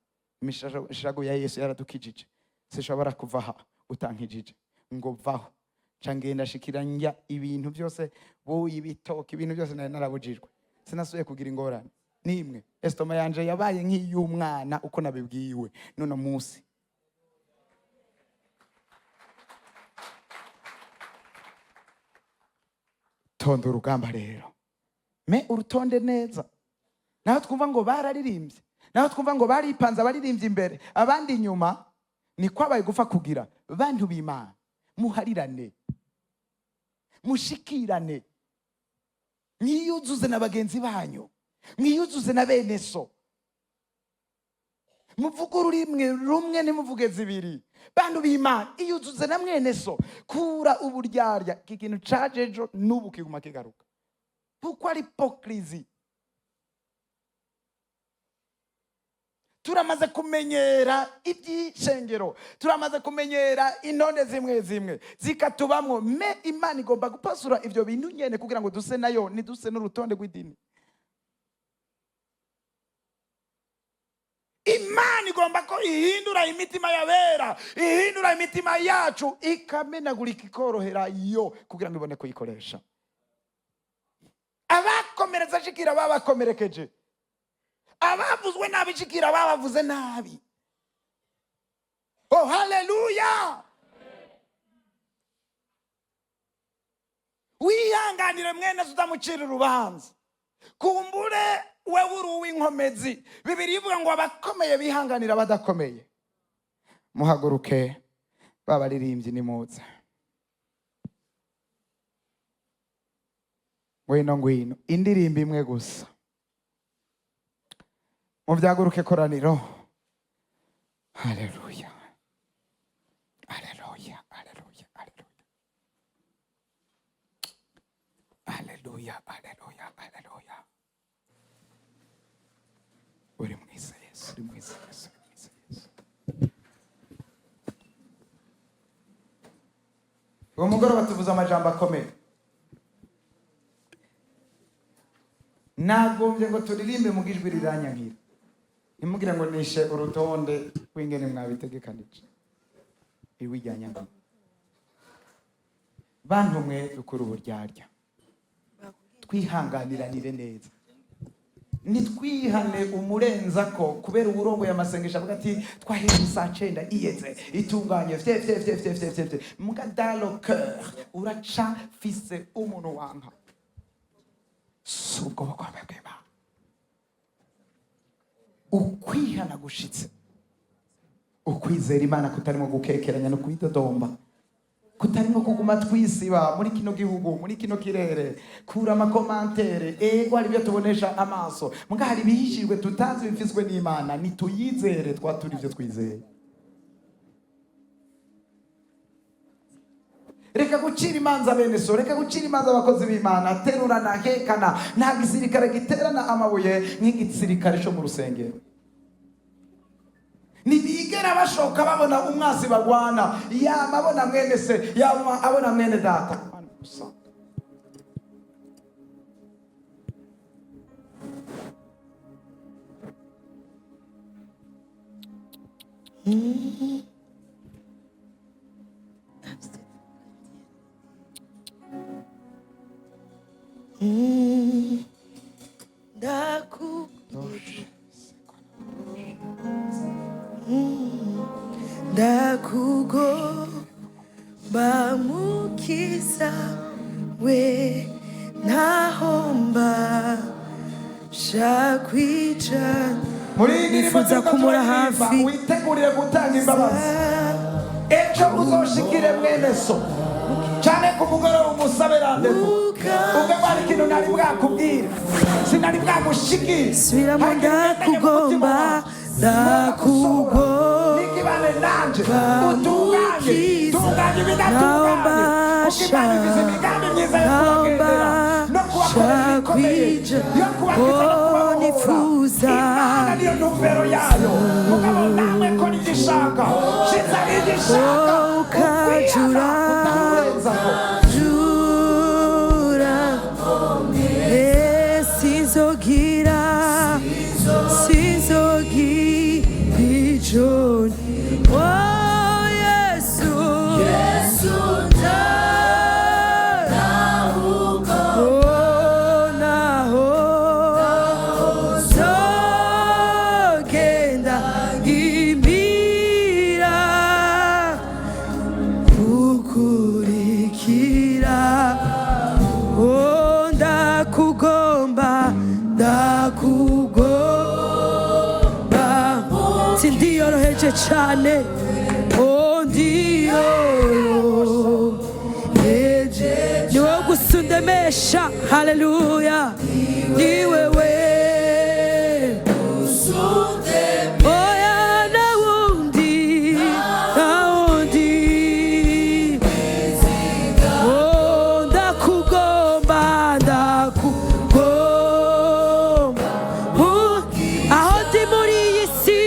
Imishago ya Yesu yaradukijije, sinshobora kuva aha utankijije ngo vaho. Nca ngenda shikira njya ibintu byose, buyi, ibitoki, ibintu byose nari narabujijwe. Sinasubiye kugira ingorane nimwe. Estomac yanje yabaye nk'iy'umwana uko nabibwiwe n'uno munsi. Tonda urugamba rero, me urutonde neza. Naho twumva ngo bararirimbye, naho twumva ngo baripanze, abaririmbye imbere, abandi inyuma, ni kwabaye gupfa kugira bantu b'Imana muharirane, mushikirane, mwiyuzuze na bagenzi banyu, mwiyuzuze na bene so, muvuge ururimi rumwe, ntimuvuge zibiri. Bantu b'Imana, iyuzuze na mwene so, kura uburyarya. Iki kintu caje ejo, n'ubu kiguma kigaruka kuko ari hypocrisie. Turamaze kumenyera iby'ishengero, turamaze kumenyera intonde zimwe zimwe zikatubamwo, me Imana igomba gupasura ibyo bintu nyene kugira ngo duse nayo, ntiduse n'urutonde rw'idini. Imana igomba ko ihindura imitima y'abera, ihindura imitima yacu, ikamenagurika, ikorohera yo kugira ngo ibone kuyikoresha. Abakomeretse ashikira babakomerekeje, abavuzwe nabi shikira babavuze nabi. Oh, haleluya! Wihanganire mwene so, utamucira urubanza. Kumbure wewe uri uw'inkomezi. Bibiri ivuga ngo abakomeye bihanganira abadakomeye. Muhaguruke, babaririmbyi nimuze. Ngwino, ngwino, indirimbo imwe gusa. Mubyaguruke, koraniro. Haleluya, haleluya, haleluya, haleluya, haleluya, haleluya, haleluya! Uri mwiza Yesu, uri mwiza Yesu, uri mwiza Yesu. Uwo mugoroba tuvuze amajambo akomeye. Nagombye ngo turirimbe mu ijwi riranyankira. Ntimugire ngo nishe urutonde rw'ingene mwabitegekanije. Ijwi ryanyankira. Bantu mwe, dukura uburyarya, twihanganiranire neza, ntitwihane umurenza ko kubera uburongo amasengesho avuga ati twahereye saa 9 iyeze itunganye fye fye fye fye fye fye fye. Muga dans le cœur uraca fise umuntu wanka. Si ubwo bukombe bw'Imana. Ukwihana gushitse, ukwizera Imana kutarimo gukekeranya no kwidodomba, kutarimo kuguma twisiba muri kino gihugu, muri kino kirere, kura ama commentaires. Ego, hari ibyo tubonesha amaso, muga hari ibihishijwe tutazi, bifiswe n'Imana. Nituyizere, twatura ibyo twizeye. Reka gucira imanza bene so, reka gucira imanza abakozi b'Imana. Terurana, hekana. Nta gisirikare giterana amabuye nk'igisirikare cyo mu rusengero. Ntibigera bashoka babona umwasi bagwana, yama abona mwene se, yama abona mwene data. Gusa Ndaku ndakugomba mukiza we, ntahomba shakwica. Muri iyi ndirimbo Nifuza turiko kumura turaririmba, hafi. witegurire gutanga imbabazi. Ejo uzoshikire mwene so cyane ku mugoroba, umusabe rendez-vous, ubwo hari ikintu nari bwakubwira, sinari bwagushikire. Subiramo. Hari ikintu ngendanye mu mutima Ndakugomba, wawe. ndakugomba. Nikibane nanje utunganye, Mukiza, tunganye ibidatunganye, kuko Imana ifise imigambi myiza yo kubagendera no kubakorera ibikomeye, yo kubakiza no kubabohora. Nifuza. Imana niyo ntumbero yayo, mugabo namwe ko nigishaka shiza nigishaka. Oh, ukajura. Utarurenzaho. Jura, sinzogira, sinzogira ijoni. Oh, Yesu, Yesu, oh, naho zogenda imira kukurikira. Oh, ndakugomba, ndakugomba. Sindiyoroheje cyane. Oh, ndiyoroheje, ni wowe gusa undemesha. Haleluya, ni wewe. Oya, nawundi, nawundi. Oh, ndakugomba, ndakugomba. Aho ndi muri iyi si,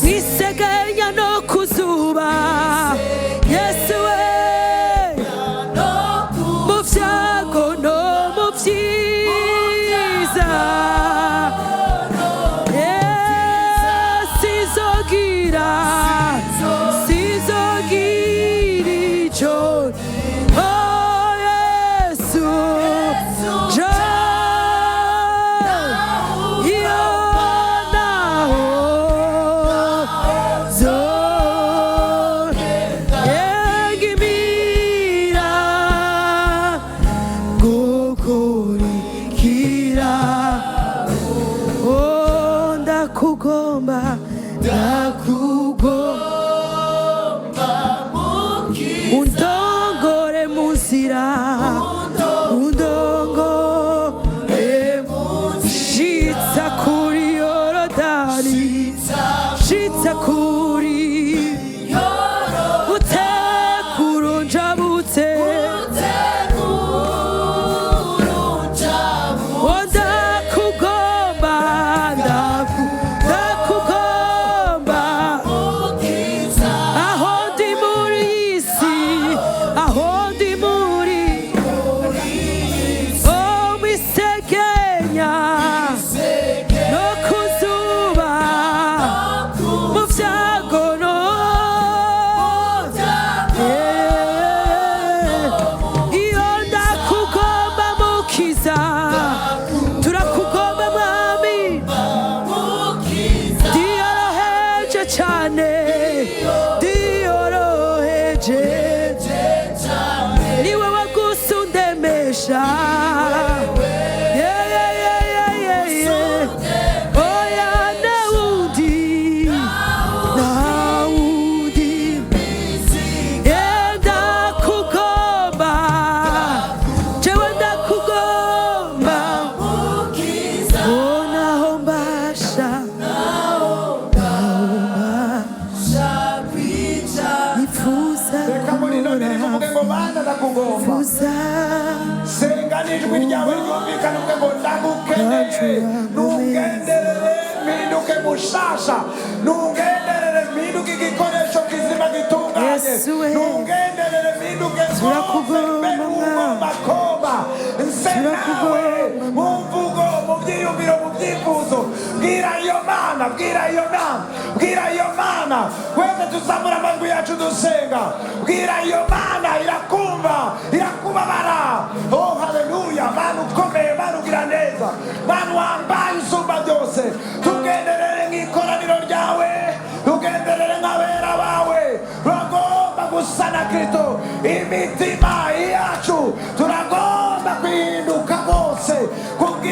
mwisegenya no kuzuba, Yesu we, mu byago no mu byiza. Sizogira, sizogira ico. Oh, Yesu, jo iyo naho zo yegimira gukurikira. Oh, ndakugomba, ndakugomba. Undongore mu nzira, undongore, shitsa kuri Yorodani, shitsa kuri utekuru njabutse. Oh, ndakugomba, ndakugomba. Aho ndi muri iyi si, aho ndi muri, oh, mwisegenya no kuzuba, mu byago no. Iyo ndakugomba, Mukiza, turakugomba, Mwami. Ndiyoroheje cyane, ndiyoroheje, ni wowe gusa undemesha. Yeah, yeah, yeah, yeah, yeah, yeah. Oya, nawundi, nawundi. Yeah, ndakugomba, jewe ndakugomba. Oh, naho mbasha, naho mbasha, nifuza Reka muri ino ndirimbo uvuge ngo: "Mana, ndakugomba." nifuza. Senga n'ijwi ryawe ryumvikana, uvuge ngo: "Ndagukeneye, nungenderere mpinduke mushasha, nungenderere mpinduke igikoresho kizima gitunganye, Yesu we. nungenderere mpinduke rwose, Turakugomba, mbe ugomba koba nse nawe Turakugomba. mu mvugo, mu byiyumviro, mu byifuzo." Bwira iyo Mana, bwira iyo Mana, bwira iyo Mana. Wese tuzamura amajwi yacu dusenga. Bwira iyo Mana, irakumva, irakubabara. Oh, haleluya! Mana ukomeye, Mana ugira neza, Mana wambaye usumba byose, tugenderere nk'ikoraniro ryawe, tugenderere nk'abera bawe. Turagomba gusa na Kristo, imitima yacu turagomba kwihindukamo.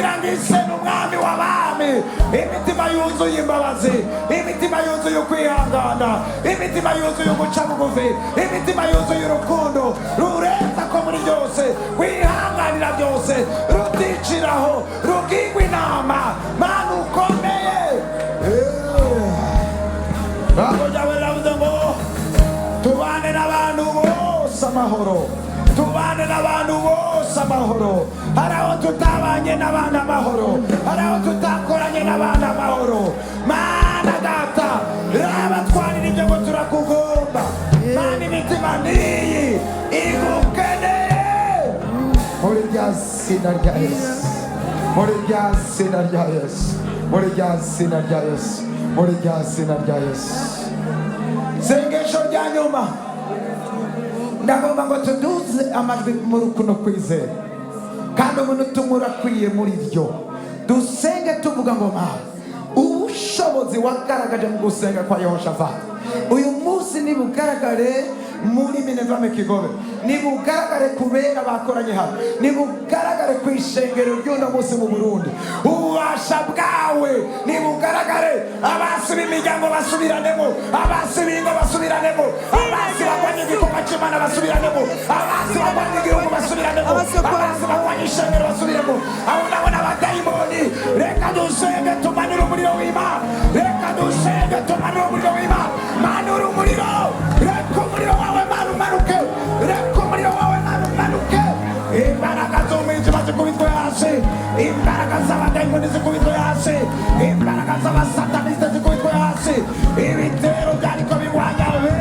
Kugira ngo ise n'umwami w'abami, imitima yuzuye imbabazi, imitima yuzuye ukwihangana, imitima yuzuye uguca bugufi, imitima yuzuye urukundo rurenza ko muri byose, rwihanganira byose, ruticiraho, rugigwa inama. Mana ukomeye. Ijambo ryawe riravuze ngo tubane n'abantu bose amahoro, tubane n'abantu bose amahoro. Hari aho tutabanye n'abantu amahoro, hari aho tutakoranye n'abantu amahoro. Mana Data, raba twarira ibyo ngo turakugomba. Mana, imitima niyi igukeneye. Muri rya zina rya Yesu, muri rya zina rya Yesu, muri rya zina rya Yesu, muri rya zina rya Yesu. Sengesho rya nyuma, ndagomba ngo tuduze amajwi muri kuno kwizera, kandi umuntu utumwe urakwiye muri ryo. Dusenge tuvuga ngo: "Mana, ubushobozi wagaragaje mu gusenga kwa Yehoshafati, uyu munsi nibugaragare muri Minevame Kigobe, nibugaragare kubera bakoranye hano, nibugaragare ku ishengero ry'uno munsi mu Burundi. Ububasha bwawe nibugaragare, abasi b'imiryango basubiranemo, abasi b'ingo basubiranemo, abasi barwanya igikorwa cy'Imana basubiranemo, abasi barwanya igihugu basubiranemo, abasi barwanya ishengero basubiremo." Aho ndabona abadayimoni. Reka dusenge tumanure umuriro w'Imana, reka dusenge tumanure umuriro w'Imana. Manura umuriro, reka umuriro wawe Mana umanuke, reka umuriro wawe Mana umanuke. Imbaraga z'umwijima zikubitwe hasi, imbaraga z'abadayimoni zikubitwe hasi, imbaraga z'abasataniste zikubitwe hasi. Ibitero byariko bigwanya be,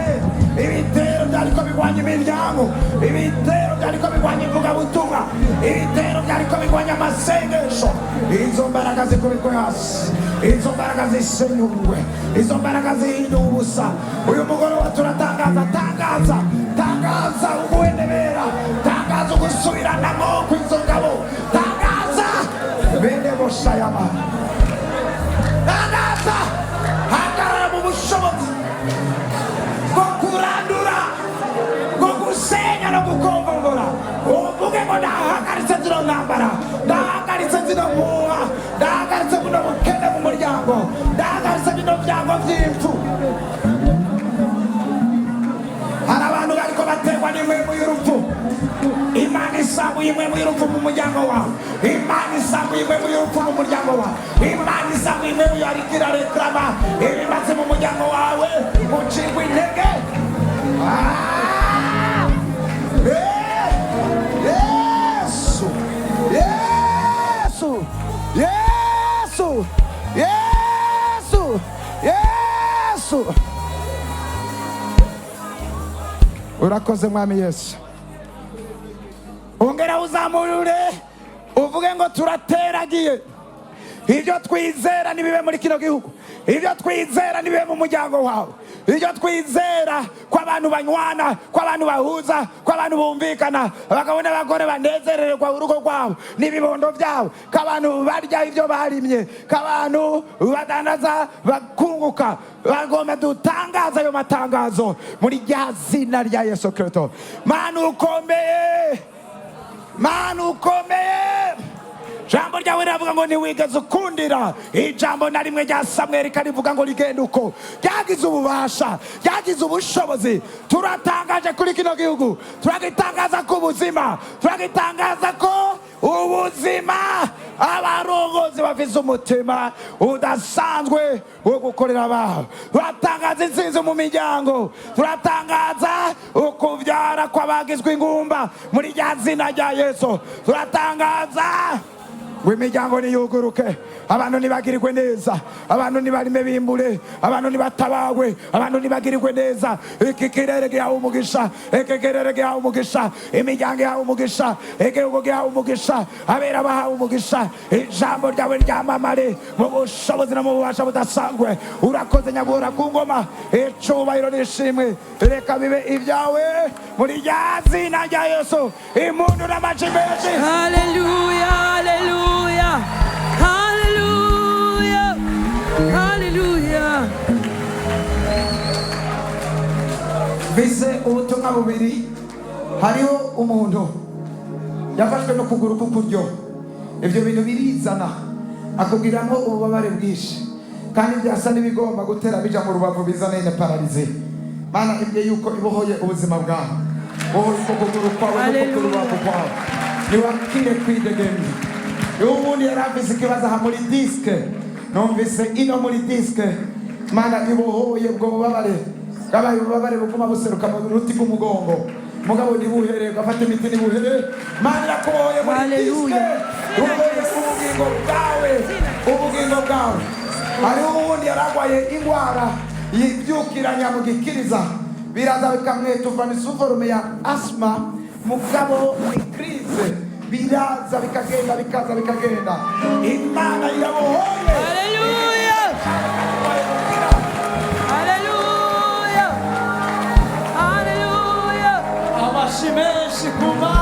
ibitero byariko bigwanya imiryango, ibitero byariko bigwanya ivugabutumwa, ibitero byariko bigwanya amasengesho, izo mbaraga zikubitwe hasi, izo mbaraga zisenyurwe, izo mbaraga zihinduwe ubusa. Uyu mugoroba turatangaza, tangaza, tangaza uguhenebera, tangaza ugusubiranamo kw'izo ngabo, tangaza bene boshayama, tangaza, hagarara mu bushobozi bwo kurandura, bwo gusenya no gukombongora. Uvuge ngo: "Ndahagaritse zino ntambara, ndahagaritse zino mpuha, ndahagaritse buno bukene mu muryango, ndahagaritse bino byago by'impfu." Hari abantu bariko baterwa n'impwemu y'urupfu. Imana isambuye impwemu y'urupfu mu muryango wawe. Imana isambuye impwemu y'urupfu mu muryango wawe. Imana isambuye impwemu yariko irareklama ibimaze mu muryango wawe, ucibwa intege. Ah! Yesu, Yesu, Yesu, Yesu, Yesu! Urakoze Mwami Yesu. Ongera uzamurure, uvuge ngo: "Turateragiye, ibyo twizera nibibe muri kino gihugu, ibyo twizera nibibe mu muryango wawe, ibyo twizera ko abantu banywana, ko abantu bahuza, ko abantu bumvikana, abagabo n'abagore banezererwa urugo rwabo n'ibibondo byabo, ko abantu barya ibyo barimye, ko abantu badandaza bakunguka." Bagomba dutangaza ayo matangazo muri rya zina rya Yesu Kristo. Mana ukomeye, Mana ukomeye, ijambo ryawe riravuga ngo ntiwigeze ukundira ijambo na rimwe rya Samweli karivuga ngo rigenda uko ryagize ububasha, ryagize ubushobozi. Turatangaje kuri kino gihugu, turagitangaza ko ubuzima, turagitangaza ko ubuzima, abarongozi bafise umutima udasanzwe wo gukorera ababo. Turatangaza intsinzi mu miryango, turatangaza ukubyara kw'abagizwe ingumba muri rya zina rya Yesu. Turatangaza ngo imiryango niyuguruke, abantu ntibagirirwe neza, abantu ntibarime bimbure, abantu ntibatabagwe, abantu ntibagirirwe neza. Iki kirere gihawe umugisha, iki kirere gihawe umugisha, imiryango ihawe umugisha, igihugu gihawe umugisha, abera bahawe umugisha. Ijambo ryawe ryamamare mu bushobozi no mu bubasha budasanzwe. Urakoze Nyaguhora ku ngoma. Icubahiro n'ishimwe reka bibe ibyawe muri rya zina rya Yesu. Impundu n'amaji menshi. Hallelujah, hallelujah, hallelujah, hallelujah. Mfise ubutumwa bubiri. Hariho umuntu yafashwe n'ukuguru k'ukuryo. Ibyo bintu birizana, akubwiramo ububabare bwinshi, kandi byasa n'ibigomba gutera bija mu rubavu, bizana ine paralysie. Mana ibyo yuko ibohoye ubuzima bwawe, bohoye uko kuguru kwawe n'uko ku rubavu kwawe, niwakire kwidegemye. Ubundi yari afise ikibazo aha muri disque, numvise ino muri disque. Mana ibohoye ubwo bubabare, bwabaye ububabare buguma buseruka mu ruti rw'umugongo, mugabo ntibuhere, ugafata imiti ntibuhere. Mana irakubohoye muri disque, Hallelujah. ubohoye ubugingo bwawe, ubugingo bwawe. Hariho uwundi yaragwaye indwara yibyukiranya mu gikiriza, biraza bikamwetuva, ni sous forme ya asthme, mugabo ni crise, biraza bikagenda, bikaza bikagenda. Imana irabohoye. Hallelujah. Hallelujah. Hallelujah. Amashi menshi ku Mana.